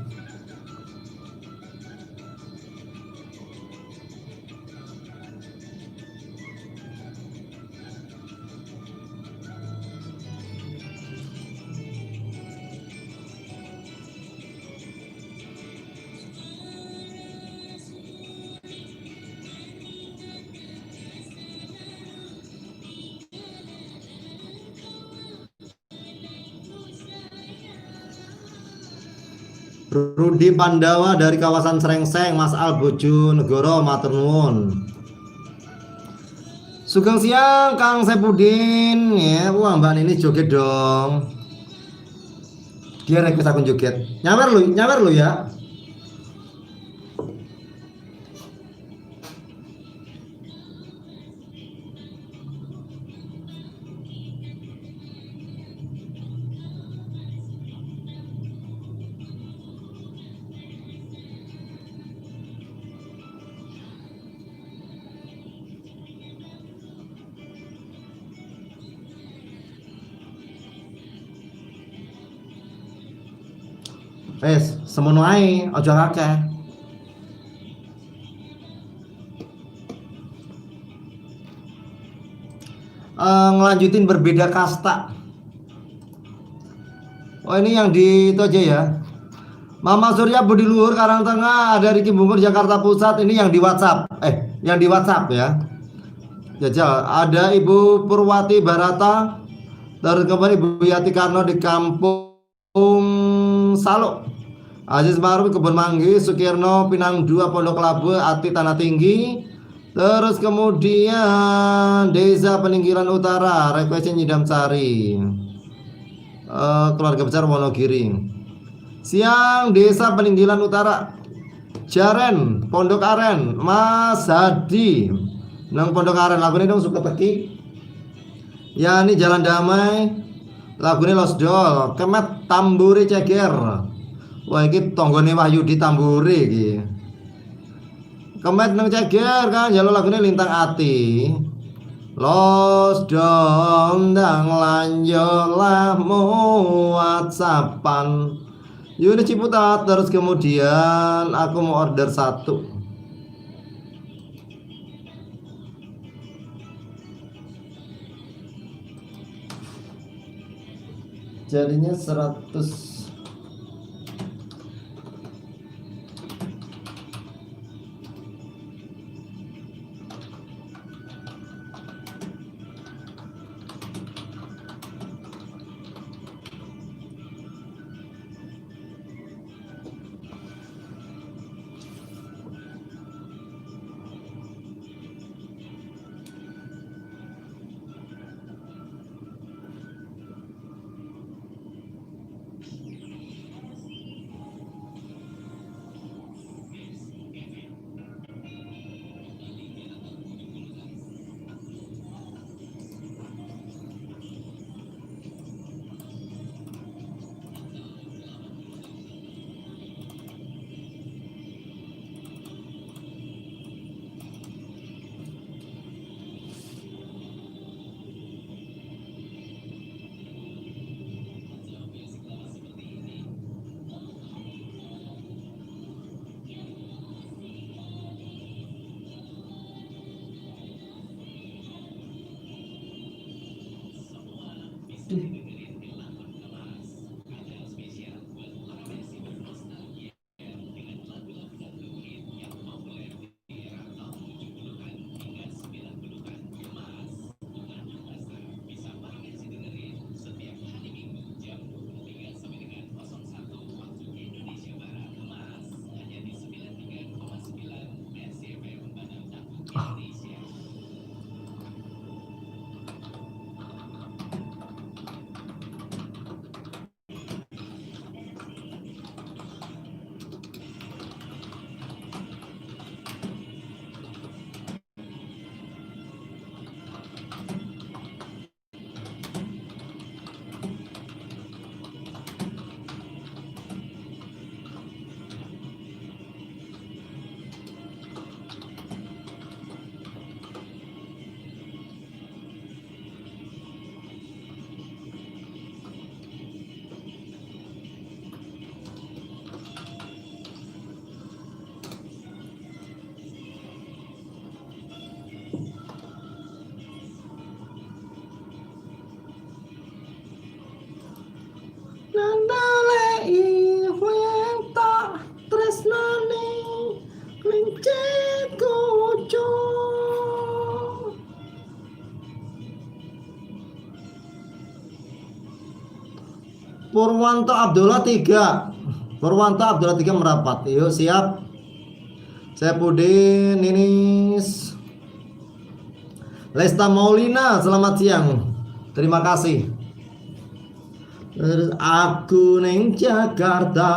Rudi Pandawa dari kawasan Srengseng, Mas Al Bojonegoro, matur nuwun. Sugeng siang Kang Sepudin ya. Wah, Mbak Nini joget dong. Dia request akun joget. Nyawer lu ya. Wes, semono ae, aja akeh. Ngelanjutin berbeda kasta. Oh, ini yang di itu aja ya. Mama Surya Budi Luhur Karangtengah, ada Riki Bungkur Jakarta Pusat, ini yang di WhatsApp. Yang di WhatsApp ya. Jajal, ada Ibu Purwati Barata, terus kemudian Ibu Yati Karno di Kampung Saluk. Aziz Maruf Kebon Manggis, Sukirno Pinang 2 Pondok Labu, Ati Tanah Tinggi. Terus kemudian Desa Peninggilan Utara, requestnya Nyidam Sari. Keluarga besar Wonogiri. Siang Desa Peninggilan Utara, Jaren, Pondok Aren, Mas Hadi. Nang Pondok Aren lagunya dong suka teki. Ya ini Jalan Damai, lagunya Los Dol, Kemet Tamburi Ceger. Wah, iki tanggane Wahyudi Tamburi iki. Kemet nang Ceger kan jaluk lagune Lintang Ati. Los dong ndang lanjut lahmu WhatsAppan. Yuni Ciputat, terus kemudian aku mau order satu. Jadinya 100. Purwanto Abdullah 3. Purwanto Abdullah 3 merapat. Yuk siap. Saipudin Ninis. Lesta Maulina, selamat siang. Terima kasih. Terus aku neng Jakarta.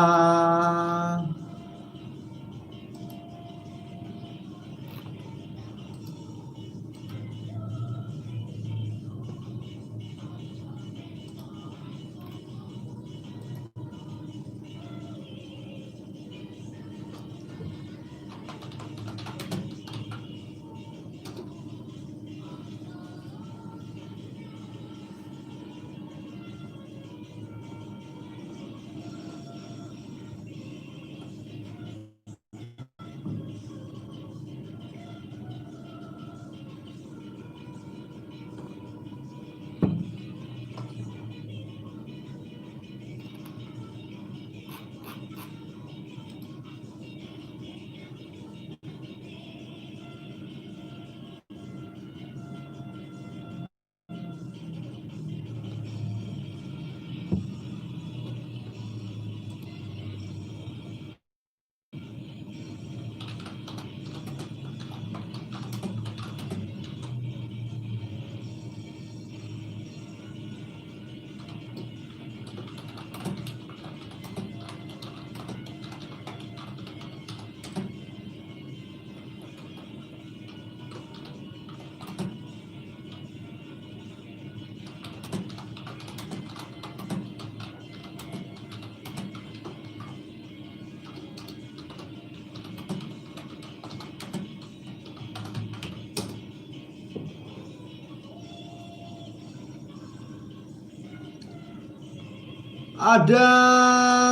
Ada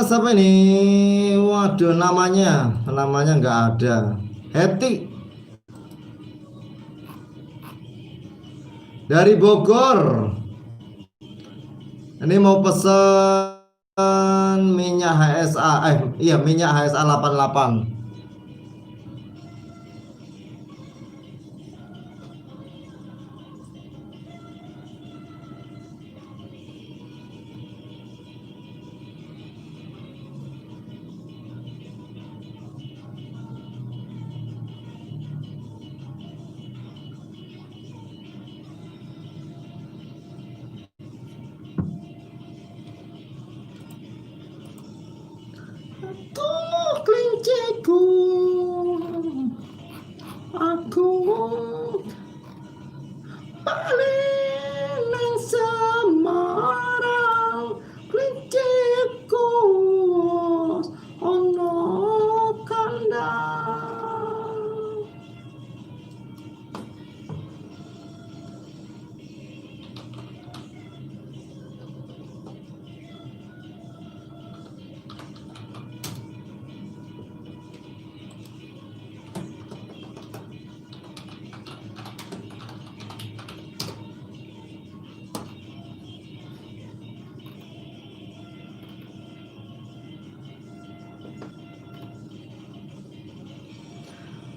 siapa ini? Waduh, namanya nggak ada. Heti dari Bogor. Ini mau pesen minyak HSA, iya minyak HSA 88. Klinciku, aku balik nang Semarang, klinciku ono kandang.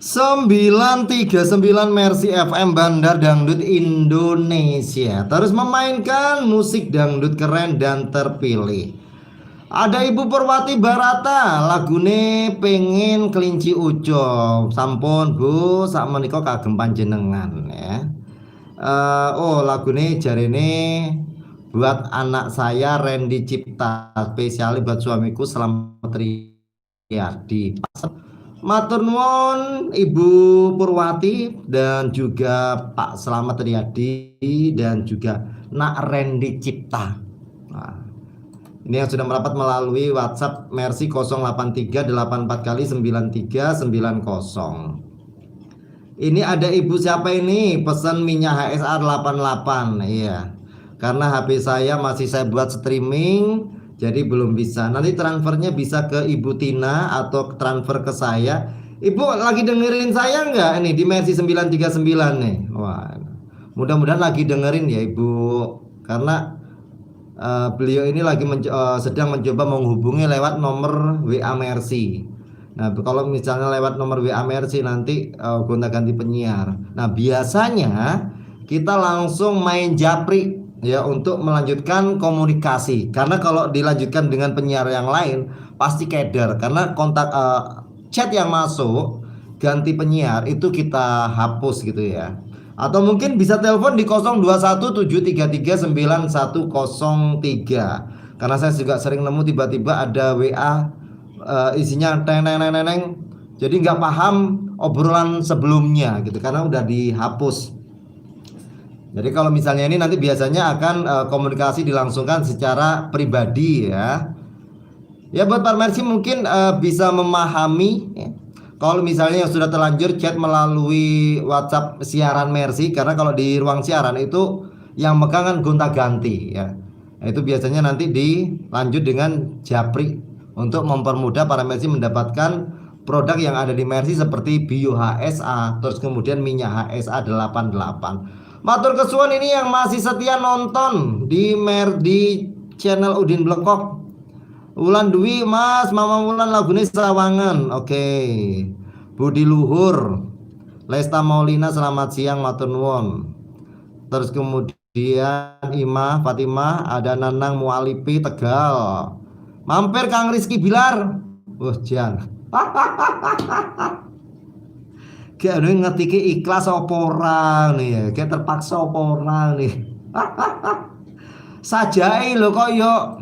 939 Mercy FM Bandar Dangdut Indonesia terus memainkan musik dangdut keren dan terpilih. Ada Ibu Purwati Barata, lagune pengen kelinci ucul. Sampun Bu, sak menika kagem panjenengan ya. Oh lagune jarene buat anak saya Randy Cipta, spesial buat suamiku Slamet Riyadi. Matur nuwun Ibu Purwati dan juga Pak Slamet Riyadi dan juga Nak Randy Cipta. Nah, ini yang sudah merapat melalui WhatsApp Mercy 083 84 kali 9390. Ini ada ibu siapa ini? Pesan minyak HSR 88. Iya. Karena HP saya masih saya buat streaming, jadi belum bisa. Nanti transfernya bisa ke Ibu Tina atau transfer ke saya. Ibu lagi dengerin saya nggak ini di Mercy 939 nih? Wah, mudah-mudahan lagi dengerin ya Ibu. Karena beliau ini lagi sedang mencoba menghubungi lewat nomor WA Mercy. Nah, kalau misalnya lewat nomor WA Mercy nanti gonta-ganti penyiar. Nah, biasanya kita langsung main japri. ya untuk melanjutkan komunikasi. Karena kalau dilanjutkan dengan penyiar yang lain pasti keder, karena kontak chat yang masuk ganti penyiar itu kita hapus gitu ya. Atau mungkin bisa telepon di 0217339103. Karena saya juga sering nemu tiba-tiba ada WA isinya teng teng teng teng, teng. Jadi nggak paham obrolan sebelumnya gitu karena udah dihapus. Jadi kalau misalnya ini nanti biasanya akan komunikasi dilangsungkan secara pribadi ya. Ya, buat Pak Mercy mungkin bisa memahami ya. Kalau misalnya yang sudah terlanjur chat melalui WhatsApp siaran Mercy, karena kalau di ruang siaran itu yang megang kan gonta-ganti ya. Nah, itu biasanya nanti dilanjut dengan japri untuk mempermudah para Mercy mendapatkan produk yang ada di Mercy seperti Bio HSA, terus kemudian minyak HSA 88. Matur kesuwun ini yang masih setia nonton di channel Udin Blekok. Wulan Dwi, Mas, Mama Wulan, lagune Sawangan. Oke. Budi Luhur. Lesta Maulina, selamat siang, matur nuwun. Terus kemudian Imah Fatimah, ada Nanang Mualipi Tegal. Mampir Kang Rizky Bilar. Wah, jan. Kayak ngetike ikhlas apa ora nih ya, kayak terpaksa apa ora nih. Sajai lho kok yo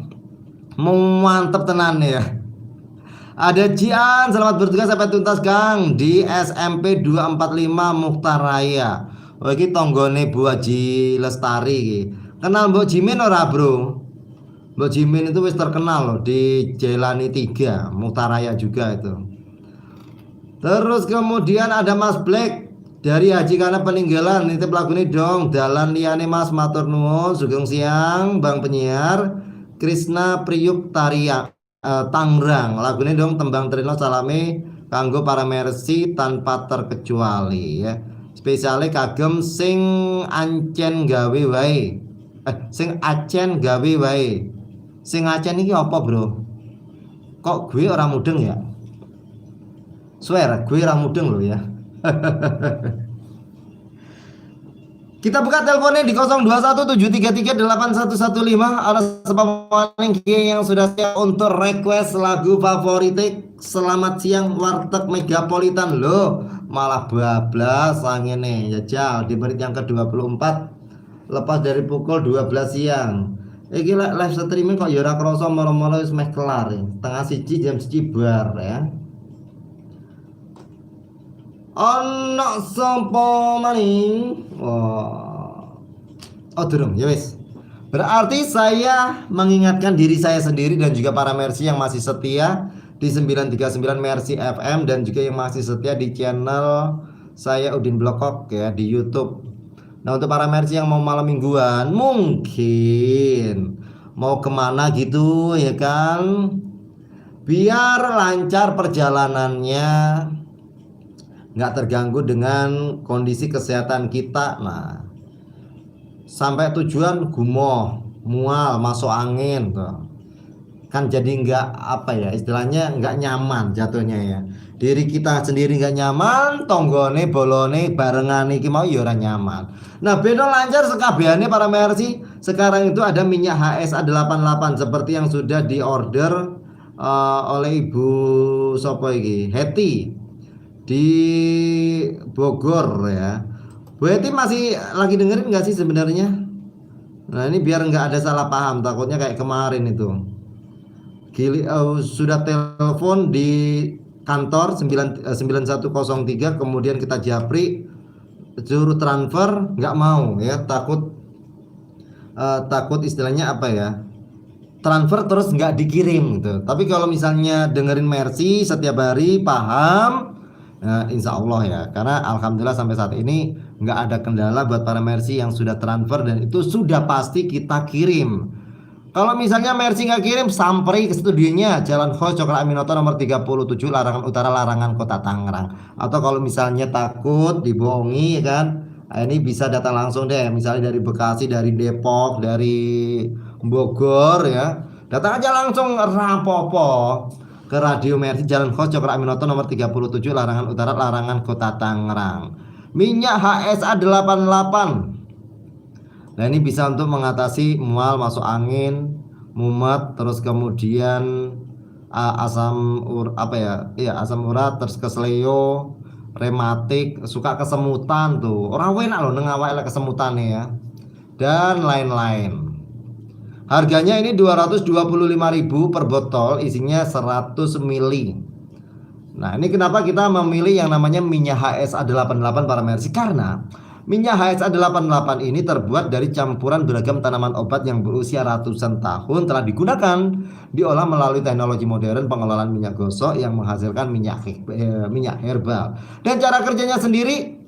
mantep tenan ya. Ada Jian, selamat bertugas sampai tuntas, Kang, di SMP 245 Mukhtar Raya. Oh, iki tonggone Bu Haji Lestari iki. Kenal Mbok Jimin ora, Bro? Mbok Jimin itu wis terkenal loh di Jelani 3, Mukhtar Raya juga itu. Terus kemudian ada Mas Black dari Haji karena peninggalan, nitip lagu ini dong, dalan liyane, Mas, matur nuwun. Sugeng siang, Bang penyiar Krisna Priuk Taria Tangerang, lagunya dong Tembang Tresno, salame kanggo para Mercy tanpa terkecuali ya, spesialnya kagem sing ancen gawe wae, sing acen gawe wae. Sing acen iki apa, Bro? Kok gue ora mudeng ya? Swear gue ora mudeng loh ya. Kita buka teleponnya di 0217338115. Ada sebab yang sudah siap untuk request lagu favorit. Selamat siang, Warteg Megapolitan loh. Malah bablas nih jajal di menit yang ke-24 lepas dari pukul 12 siang. Iki live streaming kok ya ora krasa, moro-moro wis meh kelar ya. Setengah siji, jam 1 bar ya. Ono sapa maning? Oh. Oh, durung, ya wis. Berarti saya mengingatkan diri saya sendiri dan juga para Mercy yang masih setia di 939 Mercy FM dan juga yang masih setia di channel saya Udin Blekok ya di YouTube. Nah, untuk para Mercy yang mau malam mingguan mungkin mau kemana gitu ya kan, biar lancar perjalanannya, nggak terganggu dengan kondisi kesehatan kita. Nah, sampai tujuan gumoh, mual, masuk angin tuh. Kan jadi nggak, apa ya istilahnya, nggak nyaman jatuhnya ya. Diri kita sendiri nggak nyaman, tonggone, bolone, barengan iki mau ya ora nyaman. Nah, beno lancar sekabehane para Mercy, sekarang itu ada minyak HSA 88 seperti yang sudah diorder oleh Ibu sopo iki, Hetty di Bogor ya. Bu Hetty masih lagi dengerin nggak sih sebenarnya? Nah, ini biar nggak ada salah paham, takutnya kayak kemarin itu. Gili, sudah telepon di kantor 9, 9103, kemudian kita japri suruh transfer nggak mau ya, takut takut istilahnya apa ya, transfer terus nggak dikirim gitu. Tapi kalau misalnya dengerin Mercy setiap hari paham, insya Allah ya, karena alhamdulillah sampai saat ini nggak ada kendala buat para Mercy yang sudah transfer dan itu sudah pasti kita kirim. Kalau misalnya Mercy nggak kirim, samperi ke studionya Jalan Hos Cokro Aminoto nomor 37, Larangan Utara, Larangan, Kota Tangerang. Atau kalau misalnya takut dibohongi ya kan, nah, ini bisa datang langsung deh, misalnya dari Bekasi, dari Depok, dari Bogor ya. Datang aja langsung rapopo ke Radio Mercy Jalan Hos Cokro Aminoto nomor 37, Larangan Utara, Larangan, Kota Tangerang. Minyak HSA 88. Nah, ini bisa untuk mengatasi mual, masuk angin, mumet, terus kemudian asam ur apa ya? Iya, asam urat, terus keseleo, rematik, suka kesemutan tuh. Orang enak loh neng awake lek kesemutan ya. Dan lain-lain. Harganya ini 225.000 per botol, isinya 100 mili. Nah, ini kenapa kita memilih yang namanya minyak HSA 88 para Mercy? Karena minyak HSA 88 ini terbuat dari campuran beragam tanaman obat yang berusia ratusan tahun telah digunakan, diolah melalui teknologi modern pengolahan minyak gosok yang menghasilkan minyak minyak herbal. Dan cara kerjanya sendiri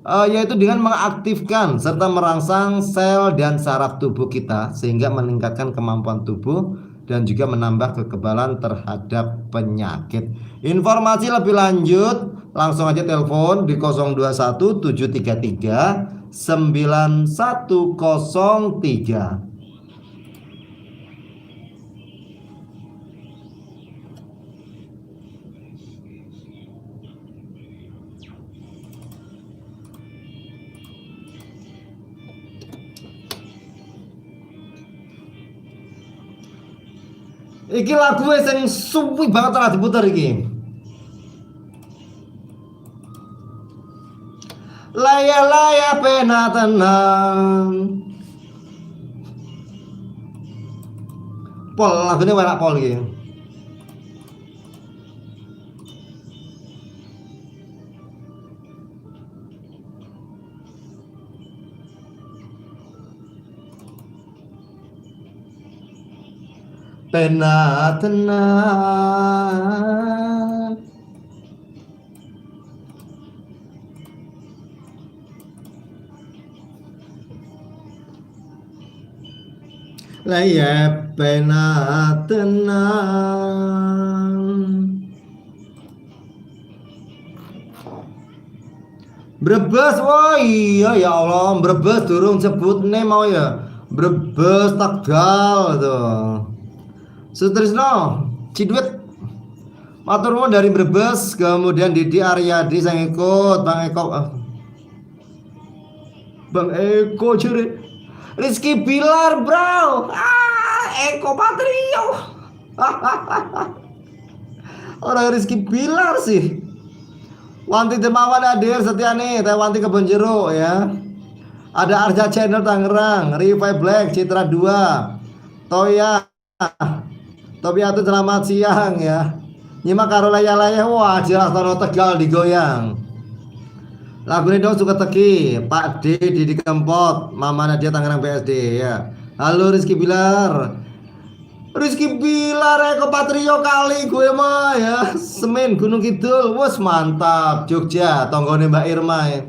yaitu dengan mengaktifkan serta merangsang sel dan saraf tubuh kita sehingga meningkatkan kemampuan tubuh dan juga menambah kekebalan terhadap penyakit. Informasi lebih lanjut langsung aja telepon di 021 733 9103. Iki lagu sing suwi banget ora diputer iki. Laya laya pena tenang. Pol lagune enak pol iki. Pena tenang. Laya pena tenang. Brebes, wah iya ya Allah, Brebes durung sebutne mau ya. Brebes Tegal tuh. Sutrisno, Ciduet. Matur nuwun dari Brebes, kemudian Didi Aryadi saya ikut, Bang Eko. Bang Eko curi. Rizky Bilar, bro. Ah, Eko Patrio. Orang Rizky Bilar sih. Wanti Temawan hadir setia nih, Teh Wanti Kebon Jeruk ya. Ada Arja Channel Tangerang, Rifai Black, Citra 2, Toya, Tobiatu selamat siang ya. Nyimak karo laya-laya, wah jelas Tono Tegal digoyang. Lagu ini dong suka teki, Pak D Didi Kempot, Mama Nadia Tangerang BSD ya. Halo Rizky Bilar. Rizky Bilar Eko Patrio kali gue mah ya. Semen Gunung Kidul, wes mantap. Jogja, tonggone Mbak Irma ya.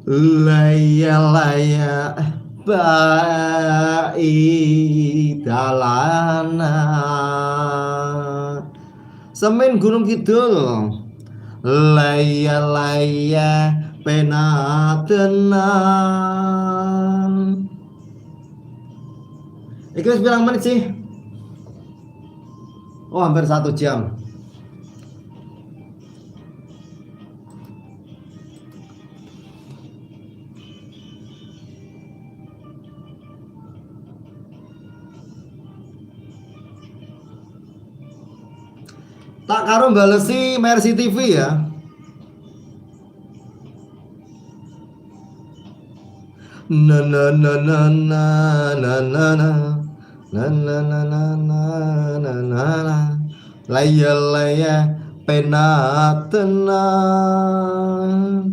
Laya laya bai dalana. Semen Gunung Kidul. Laya laya penatenan. Iki wis pirang menit sih? Oh, hampir 1 jam. Tak karo balesi Mercy TV ya. Na na na na na na na na na na na na na na na na. Laya laya pena tenang.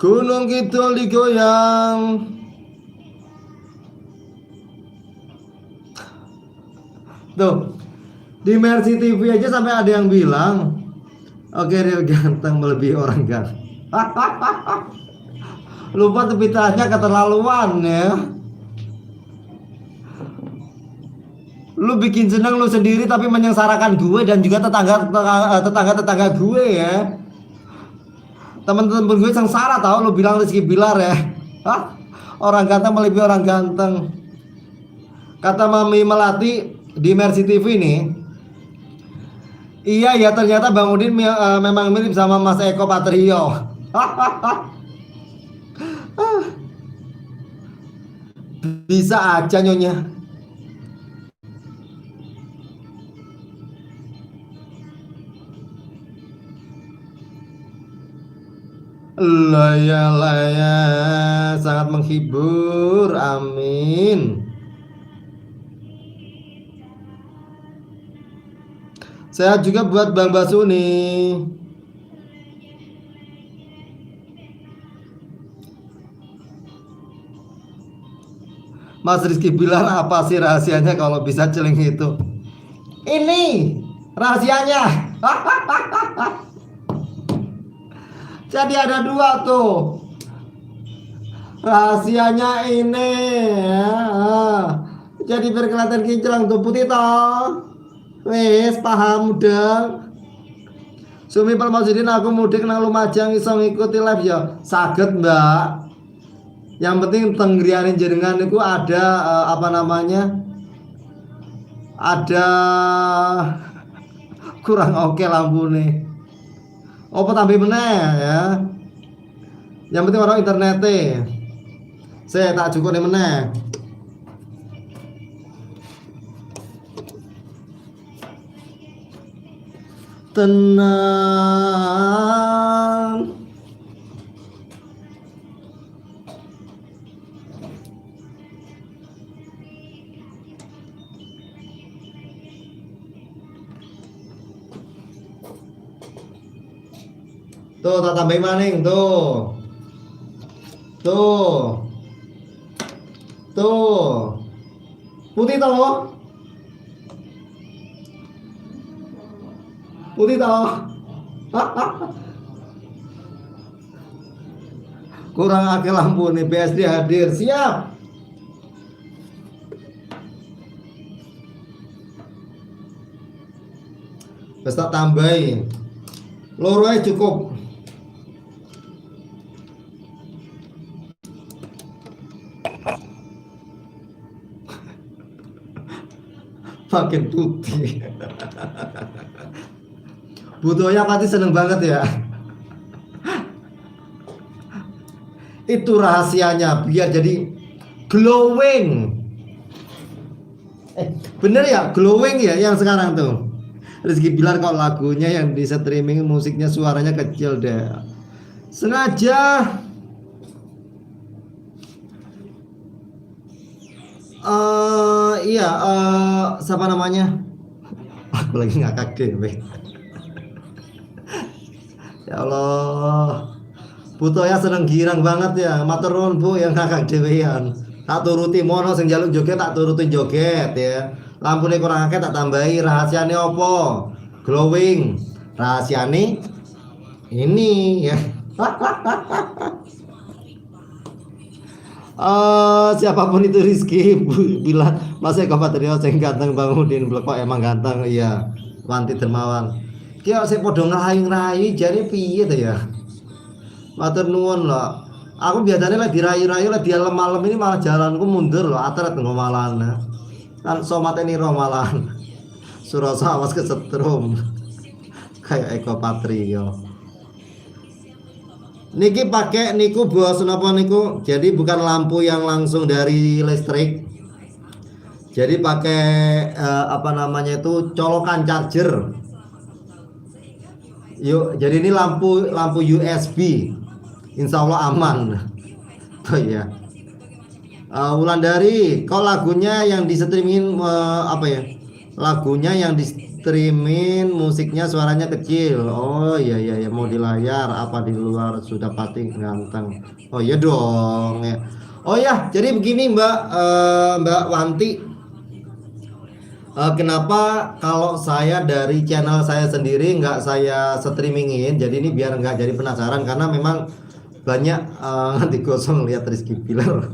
Gunung Kidul digoyang. Tuh, di Mercy TV aja sampai ada yang bilang, oke, Real ganteng melebihi orang ganteng. Lupa tepitannya keterlaluan ya. Lu bikin seneng lu sendiri tapi menyengsarakan gue dan juga tetangga-tetangga gue ya. Temen-temen gue sengsara tau lu bilang Rizky Billar ya. Hah? Orang ganteng melebihi orang ganteng. Kata Mami Melati di Mercy TV nih, Iya ya, ternyata Bang Udin memang mirip sama Mas Eko Patrio. Bisa aja nyonya. Lah ya, sangat menghibur. Amin. Sehat juga buat Bang Basuni. Mas Rizky Billar, apa sih rahasianya kalau bisa celing itu? Ini rahasianya. Jadi ada dua tuh. Rahasianya ini ya. Jadi biar kelihatan kinclong tuh, putih toh. Wes paham udah. Sumi Palmaudin, aku mudik nang Lumajang iso ngikuti live ya. Saged, Mbak. Yang penting teng griyane jenengan niku ada apa namanya? Ada kurang oke lampune. Apa tambah meneh ya. Yang penting orang internete. Saya tak cukup nih meneh. Tenang. Tuh, tak tambahin maning tuh. Tuh. Tuh. Putih toh? Putih toh? Kurang akeh lampu nih, BSD hadir. Siap. Wis tak tambahin. Loro ae cukup. Makin putih. Butoya pasti seneng banget ya. Itu rahasianya biar jadi glowing. Bener ya, glowing ya yang sekarang tuh. Rizky Billar kalau lagunya yang di streaming musiknya suaranya kecil deh. Sengaja. Iya, siapa namanya? Aku lagi ngakak deh. Ya Allah. Butoya seneng girang banget ya. Matur nuwun Bu yang ngakak dhewean. Tak turuti mono sing njaluk joget tak turuti joget ya. Lampune kurang akeh tak tambahi. Rahasiane opo? Glowing. Rahasiane ini ya. Siapapun itu Rizky bilang Mas Eko Patrio sing ganteng Bang Udin Blekok emang ganteng iya. Wanti Dermawan. Ki kok sik padha ngrayu-ngrayu jane piye to ya? Matur nuwun lho. Aku biasanya lek dirayu-rayu lek dialem-alem ini malah jalanku mundur lho, atret nggo malahan. Kan so mateni roh malahan. Surasa awas kesetrum. Kayak Eko Patrio. Niki pakai niku bos napa niku? Jadi bukan lampu yang langsung dari listrik. Jadi pakai apa namanya itu colokan charger. Yuk, jadi ini lampu USB. Insya Allah aman. Oh iya. Wulandari, kok lagunya yang di streamingin apa ya? Lagunya yang di streaming musiknya suaranya kecil. Oh iya iya iya, mau di layar apa di luar sudah pasti ganteng. Oh iya dong ya. Oh ya, jadi begini Mbak Wanti. Kenapa kalau saya dari channel saya sendiri nggak saya streamingin? Jadi ini biar nggak jadi penasaran karena memang banyak nanti gosong lihat Rizky Billar.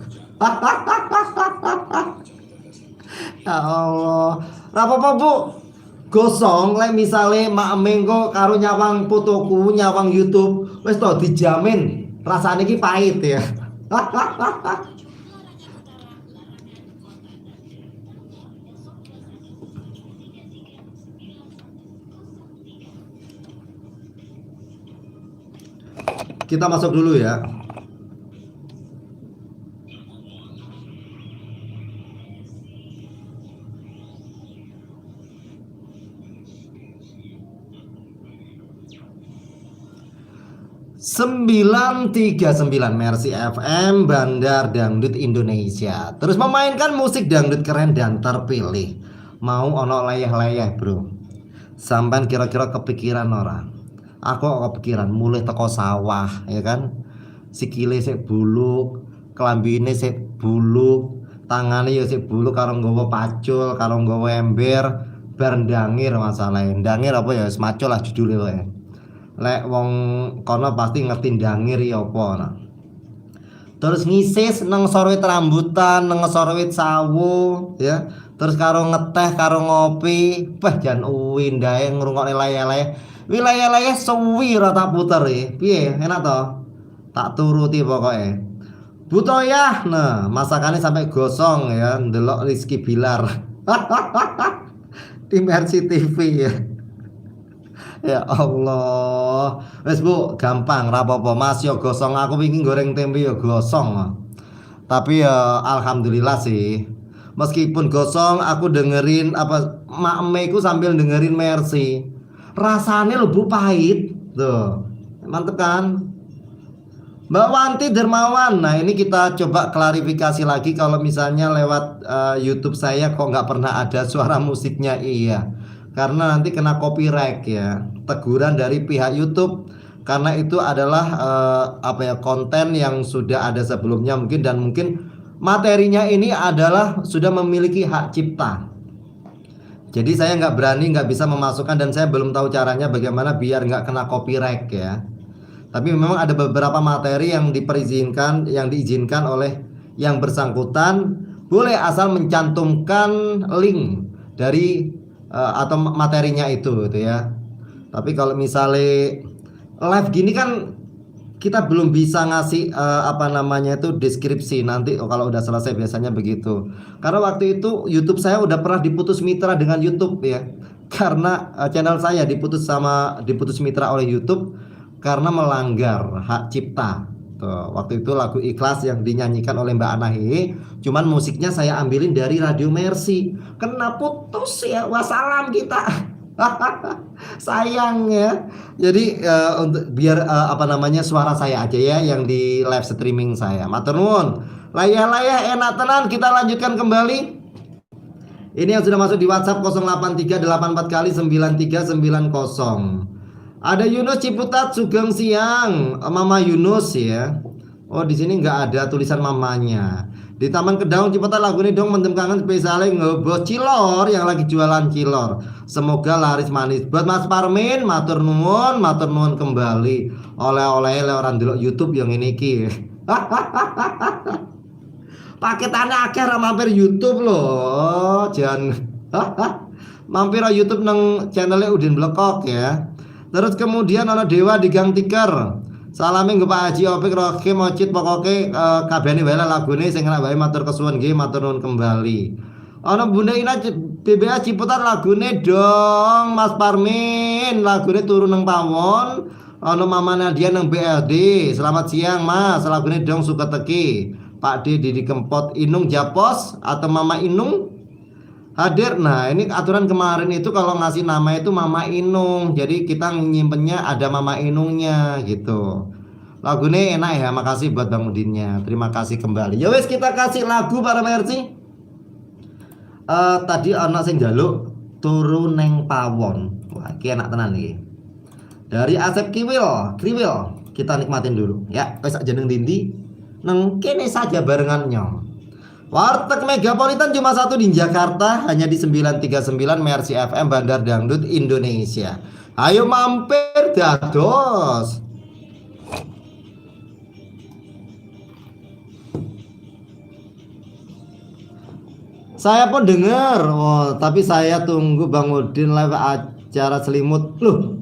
Ya Allah, rapopo Bu? Gosong lek misale mak mengko karo nyawang fotoku, nyawang YouTube, wis to dijamin rasane iki pahit ya. Kita masuk dulu ya. 939 Mercy FM Bandar Dangdut Indonesia. Terus memainkan musik dangdut keren dan terpilih. Mau ono leyeh-leyeh, bro. Sampai kira-kira kepikiran ora? Aku kok kepikiran mulih teko sawah, ya kan? Sikile sik buluk, klambine sik buluk, tangane ya sik buluk karo nggawa pacul, karo nggawa ember, bar ndangir masalahe. Ndangir apa ya wis macul lah judule wae. Lek wong kono pasti ngerti ndangir ya apa nah. Terus ngisis nang sorwit rambutan, nang sorwit sawo, ya. Terus karo ngeteh, karo ngopi, bah jan uwindahe ngrungokne leyeh-leyeh. Wi leyeh-leyeh suwi ora tak puter e. Piye, enak to? Tak turuti pokoknya. Butoyah, nah masakannya sampai gosong ya, ndelok Rizky Billar. Di Mercy TV ya. Ya Allah. Wes Bu, gampang rapopo Mas yo gosong, aku wingi goreng tempe yo gosong. Tapi ya alhamdulillah sih. Meskipun gosong aku dengerin apa makme ku sambil dengerin Mercy. Rasanya lho Bu pahit. Tuh. Mantep kan? Mbak Wanti Dermawan. Nah, ini kita coba klarifikasi lagi kalau misalnya lewat YouTube saya kok nggak pernah ada suara musiknya. Iya. Karena nanti kena copyright ya. Teguran dari pihak YouTube karena itu adalah apa ya, konten yang sudah ada sebelumnya mungkin, dan mungkin materinya ini adalah sudah memiliki hak cipta. Jadi saya nggak berani, nggak bisa memasukkan dan saya belum tahu caranya bagaimana biar nggak kena copyright ya. Tapi memang ada beberapa materi yang diperizinkan, yang diizinkan oleh yang bersangkutan, boleh asal mencantumkan link dari atau materinya itu gitu ya. Tapi kalau misalnya live gini kan kita belum bisa ngasih apa namanya itu deskripsi nanti, oh, kalau udah selesai biasanya begitu. Karena waktu itu YouTube saya udah pernah diputus mitra dengan YouTube ya. Karena channel saya diputus mitra oleh YouTube karena melanggar hak cipta. Tuh, waktu itu lagu Ikhlas yang dinyanyikan oleh Mbak Anahi, cuman musiknya saya ambilin dari Radio Mercy. Kena putus ya, wassalam kita. Sayang ya. Jadi untuk biar apa namanya suara saya aja ya yang di live streaming saya. Matur nuwun. Leyeh-leyeh enak tenan, kita lanjutkan kembali. Ini yang sudah masuk di WhatsApp 08384 kali 9390. Ada Yunus Ciputat, sugeng siang, Mama Yunus ya. Oh, di sini nggak ada tulisan mamanya. Di Taman Kedaung Ciputat lagu ini dong, mendem kangen spesialnya ngebos cilor yang lagi jualan cilor. Semoga laris manis. Buat Mas Parmin, matur nuwun kembali. Oleh-oleh le orang delok YouTube yang ini ki. Paketannya akeh ra mampir YouTube loh. Jangan mampir YouTube nang channelnya Udin Blekok ya. Terus kemudian ana Dewa di Gang Tiker. Salame nggo Pak Haji Opik Rohim Mocit, pokoke kabehane wae lah lagune sing enak wae, matur kesuwun nggih, matur nuwun kembali. Ana Bunda Ina BBA Ciputat, lagune dong Mas Parmin, lagune Turu Nang Pawon. Ana Mama Nadia nang BLD. Selamat siang Mas, lagune dong suka teki. Pak D Didi Kempot Inung Japos atau Mama Inung hadir. Nah, ini aturan kemarin itu kalau ngasih nama itu Mama Inung. Jadi kita nyimpennya ada Mama Inungnya gitu. Lagunya enak ya, makasih buat Bang Udinnya. Terima kasih kembali. Ya wes, kita kasih lagu para Mercy. Tadi ana sing njaluk Turu Neng Pawon. Wah, iki enak tenan iki. Dari Asep Kiwil, Kriwil. Kita nikmatin dulu ya. Wes sak jeneng dindi neng kene saja barengan nyong. Warteg Megapolitan cuma satu di Jakarta, hanya di 939 Mercy FM Bandar Dangdut Indonesia. Ayo mampir dados. Saya pun dengar, oh, tapi saya tunggu Bang Udin live acara selimut. Loh,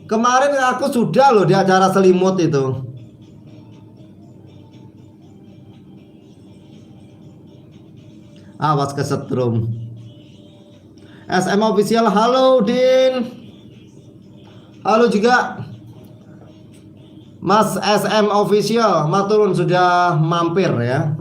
kemarin aku sudah loh di acara selimut itu. Awas kesetrum. SM Official, halo Din. Halo juga. Mas SM Official, maturun sudah mampir ya.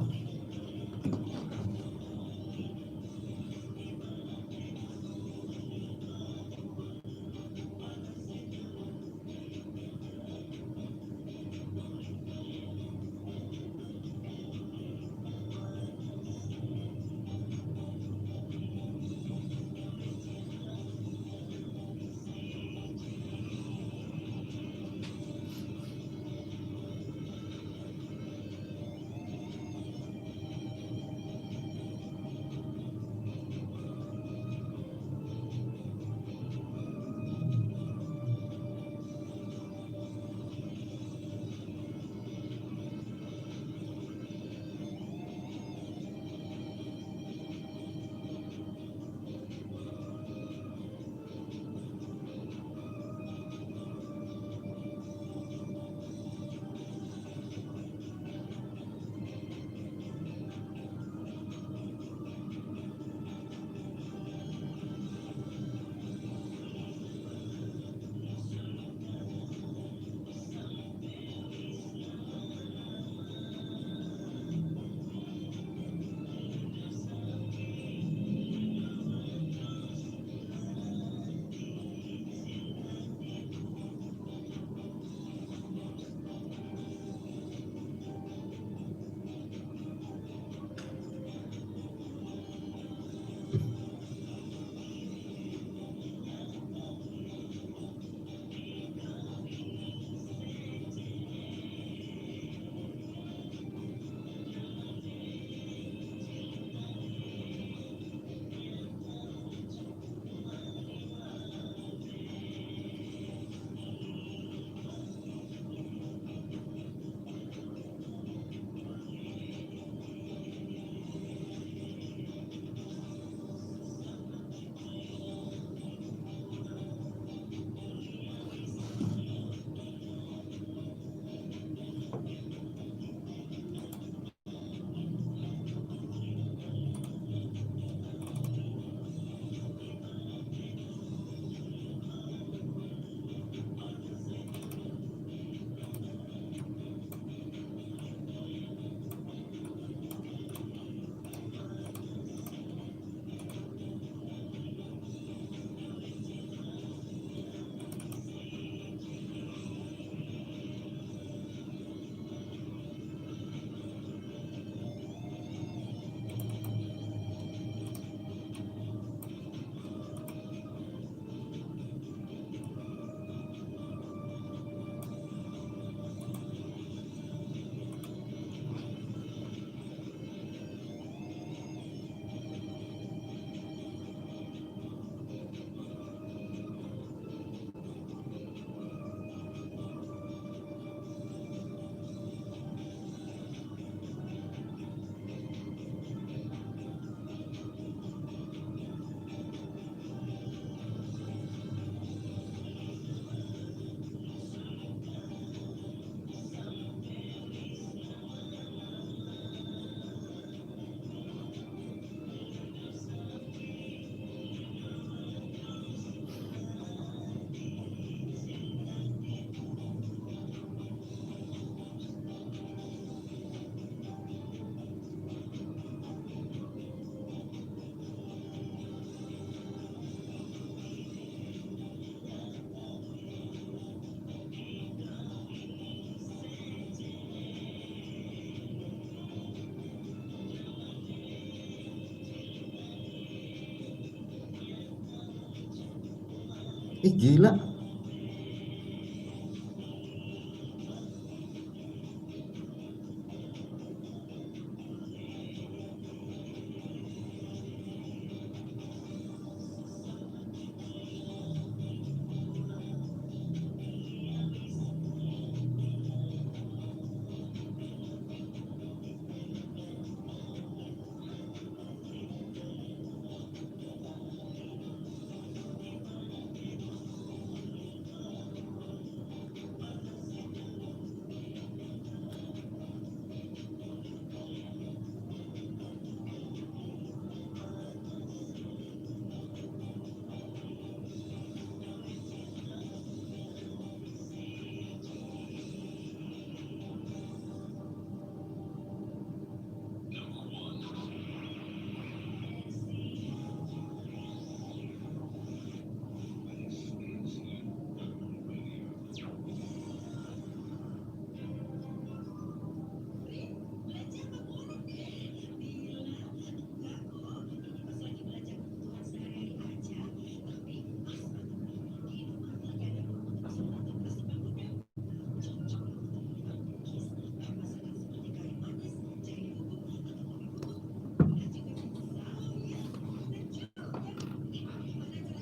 Ih gila.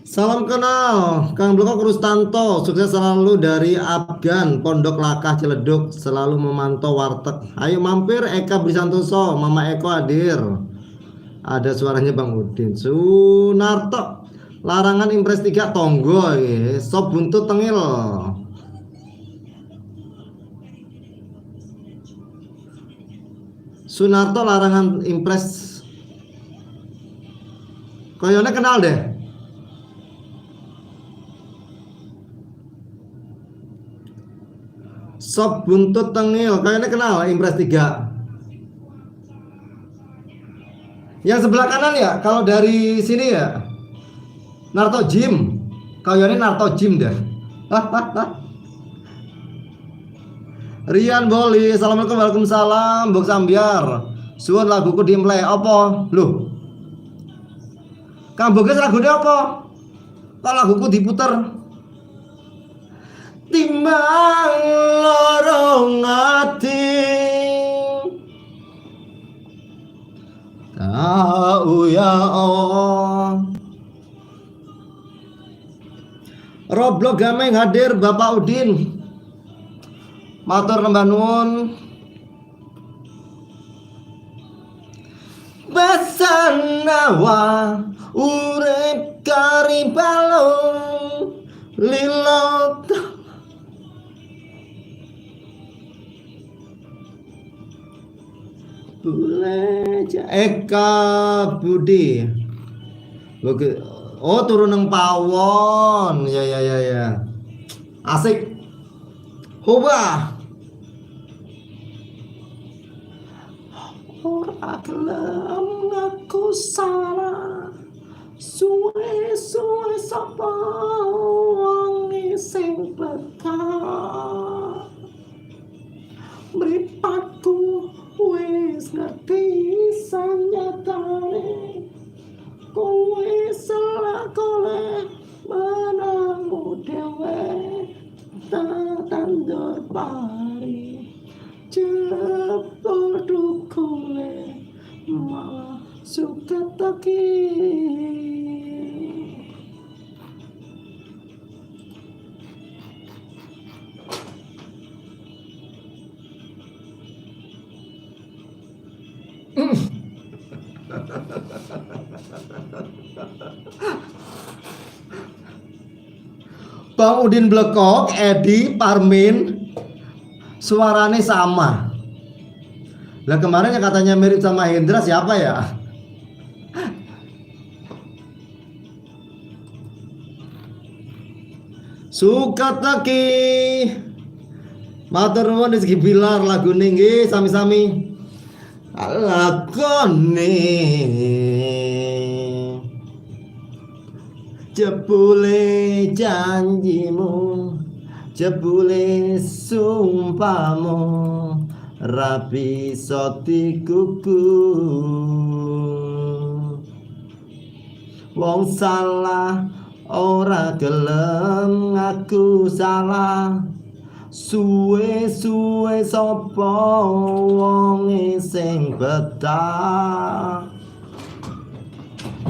Salam kenal, Kang Blekok Rustanto, sukses selalu dari Afgan, Pondok Lakah Ciledug, selalu memantau warteg. Ayo mampir Eka Budi Santoso, Mama Eko hadir. Ada suaranya Bang Udin. Sunarto, larangan Impres 3 tonggo, sop buntut tengil. Sunarto larangan Impres. Koyone kenal deh. Sop buntut tengil, kayaknya kenal Impres 3. Yang sebelah kanan ya, kalau dari sini ya. Narto Gym. Kayaknya Narto Gym deh. Rian Boli, assalamualaikum, waalaikumsalam, Bok Sambiar. Suwun laguku dimplay apa? Loh. Kang Boges lagune apa? Kok laguku diputer? Timbang loro ati tahu ya Allah. Roblox Gaming hadir Bapak Udin. Matur nembah nuwun. Basanawa urip kari balung lilo Bule Eka Budi. Oke. Oh, turun nang pawon. Ya ya ya ya. Asik. Hoba. Ora gelem ngaku salah. Suwe-suwe sapa wong sing betah. Mripatku wis ngerti sanyatane kowe selakone menangmu dhewe tak tandur pari jebul dukule malah suka taki. Bang Udin Blekok, Edi, Parmin, suaranya sama. Lah kemarin yang katanya mirip sama Hendra siapa ya? Suka taki. Matur nuwun Rizky Bilar lagu nggih sami-sami. Lakone jebule janjimu, jebule sumpahmu, rapi dikuku. Wong salah ora gelem ngaku salah, suwe-suwe sapa wong sing betah.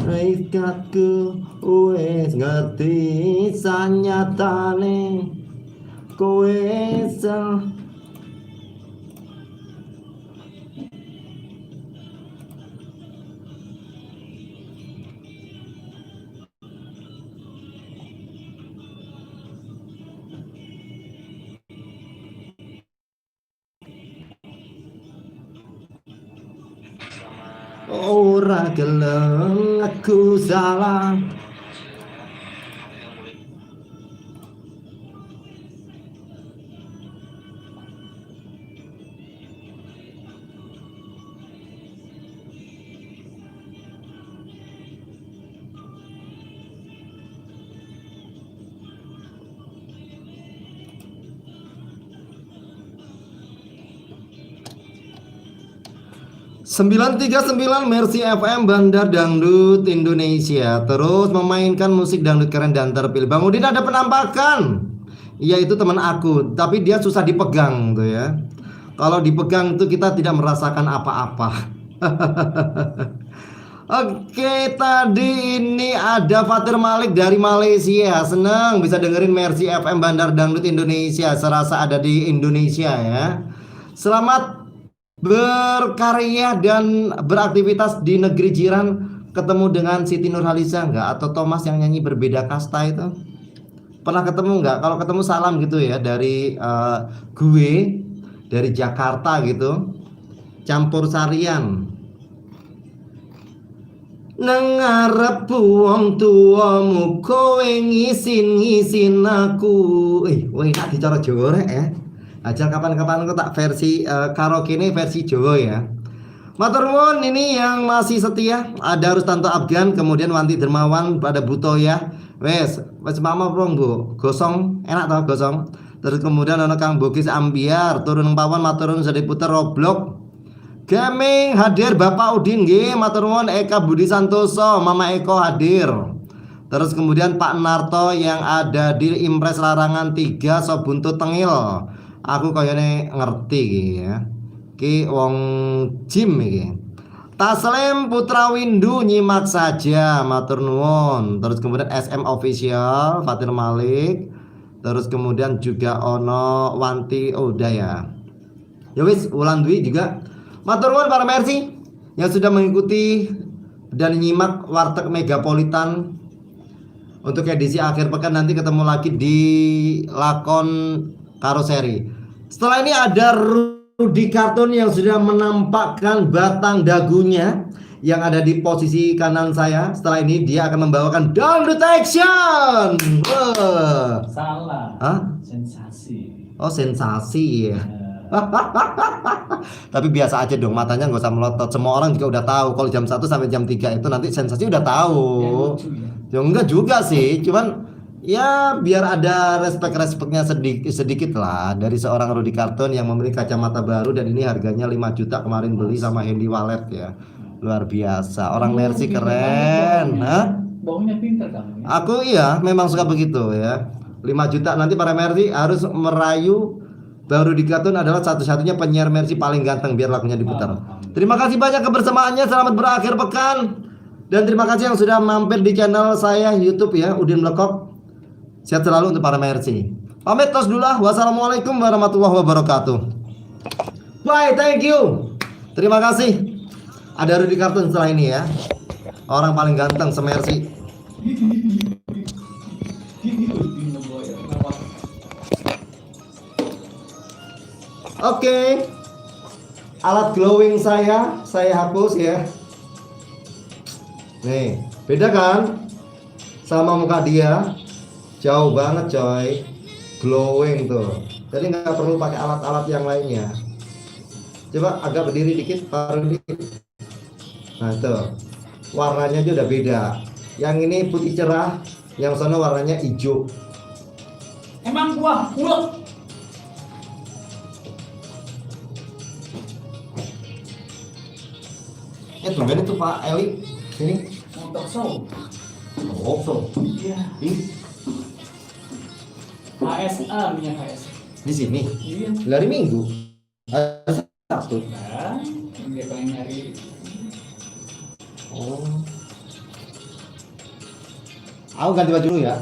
Rikatku wis ngerti sanyatane kowe sel ora gelem aku salah. 939 Mercy FM Bandar Dangdut Indonesia terus memainkan musik dangdut keren dan terpilih. Bang Udin ada penampakan. Iya itu teman aku, tapi dia susah dipegang tuh ya. Kalau dipegang tuh kita tidak merasakan apa-apa. Oke, tadi ini ada Fatir Malik dari Malaysia. Senang bisa dengerin Mercy FM Bandar Dangdut Indonesia. Serasa ada di Indonesia ya. Selamat berkarya dan beraktivitas di negeri jiran. Ketemu dengan Siti Nurhaliza enggak? Atau Thomas yang nyanyi berbeda kasta itu? Pernah ketemu enggak? Kalau ketemu salam gitu ya dari gue dari Jakarta gitu. Campur sarian. Nang ngarep wong tuamu kowe ngisin-ngisin aku. Wah enak dicara Jawa rek ya. Aja kapan-kapan aku tak versi karaoke ini versi Jawa ya. Matur nuwun ini yang masih setia, ada Rustanto Afgan, kemudian Wanti Dermawan, pada Buto ya. Wes, wes mama apa Bu? Gosong, enak toh gosong. Terus kemudian ono Kang Bogis Ambiar, turun nang pawon matur nuwun sudah diputer Roblox. Gaming hadir Bapak Udin nggih, matur nuwun Eka Budi Santoso, Mama Eko hadir. Terus kemudian Pak Narto yang ada di Impres Larangan 3 Sobuntu Tengil. Aku kayaknya ngerti iki ya. Ki wong gym iki. Taslim Putra Windu nyimak saja, matur nuwun. Terus kemudian SM Official, Fatir Malik. Terus kemudian juga ono Wanti, oh udah ya. Ya wis, Wulan Dwi juga. Matur nuwun para Mercy yang sudah mengikuti dan nyimak Warteg Megapolitan untuk edisi akhir pekan. Nanti ketemu lagi di Lakon Karoseri. Setelah ini ada Rudi Kartun yang sudah menampakkan batang dagunya yang ada di posisi kanan saya. Setelah ini dia akan membawakan Dangdut Action. Wah. Salah. Hah? Sensasi. Oh, sensasi ya. Ya. Tapi biasa aja dong, matanya nggak usah melotot. Semua orang juga udah tahu kalau jam 1 sampai jam 3 itu nanti sensasi, udah tahu. Ya, lucu ya. Ya enggak juga sih, cuman ya biar ada respect-respectnya sedikit sedikit lah dari seorang Rudi Kartun yang memiliki kacamata baru dan ini harganya 5 juta kemarin beli sama Handy Wallet ya. Luar biasa. Orang Kamu Mercy pinter keren. banget bohongnya. Hah? Bohongnya pinter kamu ya. Aku iya, memang suka begitu ya. 5 juta, nanti para Mercy harus merayu Bang Rudi Kartun adalah satu-satunya penyiar Mercy paling ganteng biar lagunya diputar. Alhamdulillah. Terima kasih banyak kebersamaannya. Selamat berakhir pekan. Dan terima kasih yang sudah mampir di channel saya YouTube ya, Udin Blekok. Sehat selalu untuk para Mercy. Pamit tos dulu lah. Wassalamualaikum warahmatullahi wabarakatuh. Bye, thank you. Terima kasih. Ada Rudi Kartun setelah ini ya. Orang paling ganteng se-Mercy. Ini Udin boy. Kenapa? Oke. Alat glowing saya hapus ya. Nih, beda kan? Sama muka dia. Jauh banget coy. Glowing tuh. Jadi nggak perlu pakai alat-alat yang lainnya. Coba agak berdiri dikit, Pak Rudi. Nah itu. Warnanya aja udah beda. Yang ini putih cerah, yang sana warnanya hijau. Emang gua ulek. Tumben itu Pak Eli. Sini. Mau talk show. Oh, so. Iya. Ih, HSA, minyak HSA. di sini. Iya. Hari Minggu. Hari Sabtu. Nah, dia pengen nyari. Oh. Aku ganti baju dulu ya.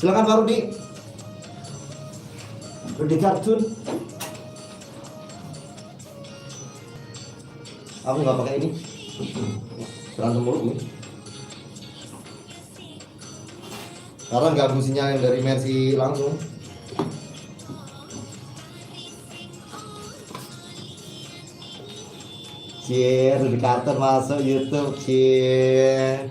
Silakan Pak Rudi. Rudi Kartun. Aku nggak pakai ini. Berantem mulu gue. Karena ganggu sinyal yang dari Mercy langsung. Cie, Rudi Kartun masuk YouTube, cie.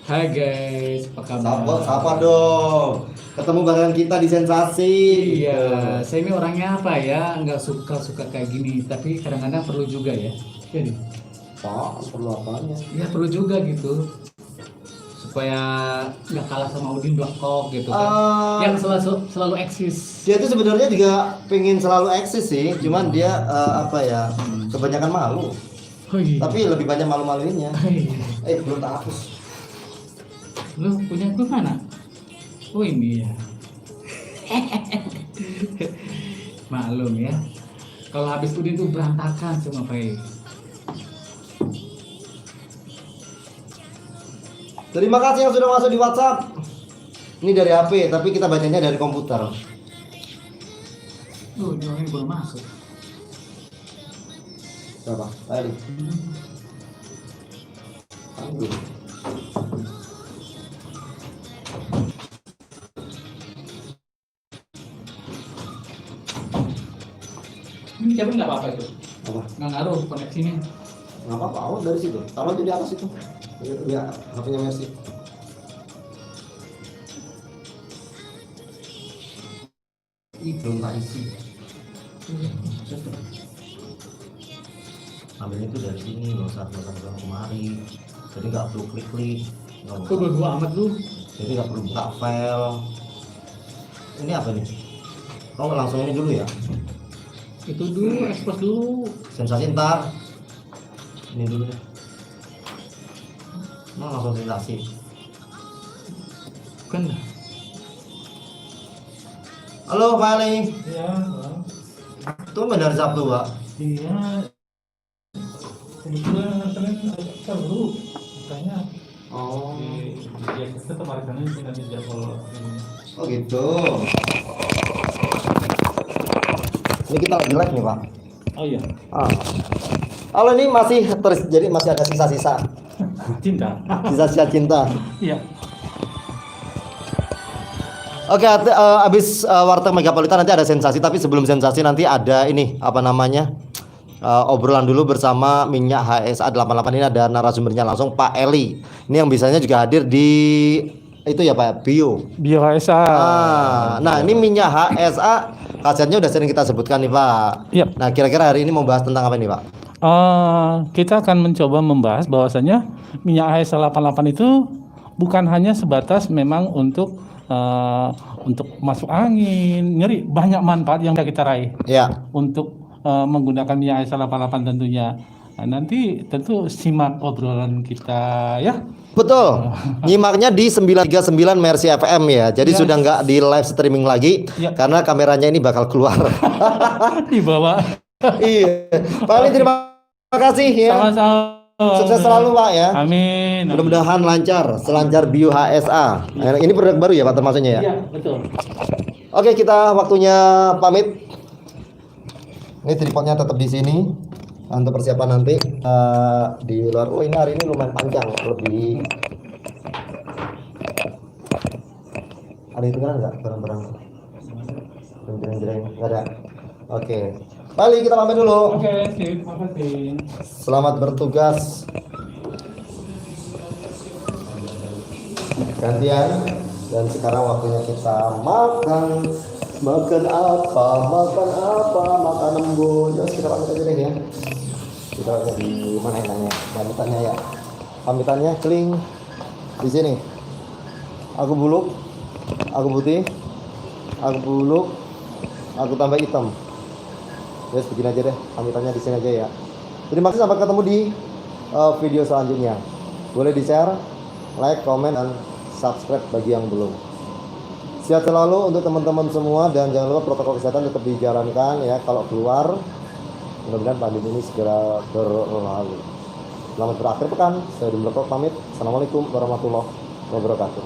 Hai guys, apa kabar? Sapa, sapa dong. Ketemu barengan kita di Sensasi. Iya, saya ini orangnya apa ya, nggak suka-suka kayak gini, tapi kadang-kadang perlu juga ya. Jadi, Pak, perlu apanya? ya perlu juga gitu, supaya nggak kalah sama Udin Blekok gitu kan. Yang selalu selalu eksis. Dia itu sebenarnya juga pengen selalu eksis sih, cuman dia apa ya, kebanyakan malu. Oh, iya. Tapi lebih banyak malu-maluinnya. Oh, iya. Belum tak hapus. Lu punya gue mana? Oh ini ya. Maklum ya. Kalau habis Udin tuh berantakan semua, Pak. Terima kasih yang sudah masuk di WhatsApp. Ini dari HP, tapi kita bacanya dari komputer. Tuh, ini orangnya belum masuk. Berapa? Tadi. Tangguh. Ini siapa nggak apa-apa itu? Apa? Nggak ngaruh koneksinya. Nggak apa-apa, oh, dari situ. Taruh aja di atas itu. Ya, HP-nya Mercy. Ini belum tak isi. Ambilnya itu dari sini, nggak usah kemari. Jadi nggak perlu klik-klik. Kok dua-dua amat lu? Jadi nggak perlu buka file. Ini apa nih? Oh, langsung ini dulu ya. Itu dulu, ekspos dulu. Sensasi ntar. Ini dulu deh. Mau langsung sensasi. Bukan dah. Halo Pak Ali. Iya, Bang. Tumben dari Sabtu, Pak. Iya. Kebetulan Senin agak seru, makanya Oh. di ya, tetap hari Senin sih nanti jadwal ini. Oh gitu. Ini kita lagi live nih, Pak. Oh iya, Ah. Halo, ini masih terus, jadi masih ada sisa-sisa. cinta. Sisa-sisa cinta. Iya. Oke, abis Warteg Megapolitan nanti ada sensasi, tapi sebelum sensasi nanti ada ini apa namanya? Obrolan dulu bersama minyak HSA 88. Ini ada narasumbernya langsung Pak Eli. Ini yang biasanya juga hadir di itu ya Pak, Bio. Bio HSA. Ah, nah ini minyak HSA khasiatnya udah sering kita sebutkan nih Pak. Iya. Nah kira-kira hari ini mau bahas tentang apa nih Pak? Kita akan mencoba membahas bahwasanya minyak HSA 88 itu bukan hanya sebatas memang untuk masuk angin, nyeri, banyak manfaat yang bisa kita raih. Ya. Untuk menggunakan minyak HSA 88 tentunya. Nah, nanti tentu simak obrolan kita ya. Betul. Nyimaknya di 939 Mercy FM ya. Jadi Ya. sudah nggak di live streaming lagi Ya. karena kameranya ini bakal keluar. Di bawah. Iya. Pak Ali terima kasih ya. Sama-sama. Sukses selalu Pak ya. Amin. Mudah-mudahan lancar, selancar Bio HSA. Nah, ini produk baru ya Pak termasuknya ya? Iya, betul. Oke, kita waktunya pamit. Ini tripodnya tetap di sini untuk persiapan nanti di luar. Oh, ini hari ini lumayan panjang, lebih. Ada hitungan nggak barang-barang? Jreng-jreng nggak ada. Oke, Bali kita pamit dulu. Oke, sip, makasih. Selamat bertugas. Gantian, dan sekarang waktunya kita makan. Makan apa? Makan apa? Makan embun. Ya, kita pamit aja deh ya. Kita pamit di mana enaknya? Pamitannya ya. Pamitannya kling di sini. Aku buluk, aku putih, aku buluk, aku tambah hitam. Yes, begini aja deh, pamitannya di sini aja ya. Terima kasih, sampai ketemu di video selanjutnya. Boleh di-share, like, komen, dan subscribe bagi yang belum. Sehat selalu untuk teman-teman semua, dan jangan lupa protokol kesehatan tetap dijalankan ya kalau keluar. Mudah-mudahan pandemi ini segera berlalu. Selamat berakhir pekan. Saya Udin Blekok pamit. Assalamualaikum warahmatullahi wabarakatuh.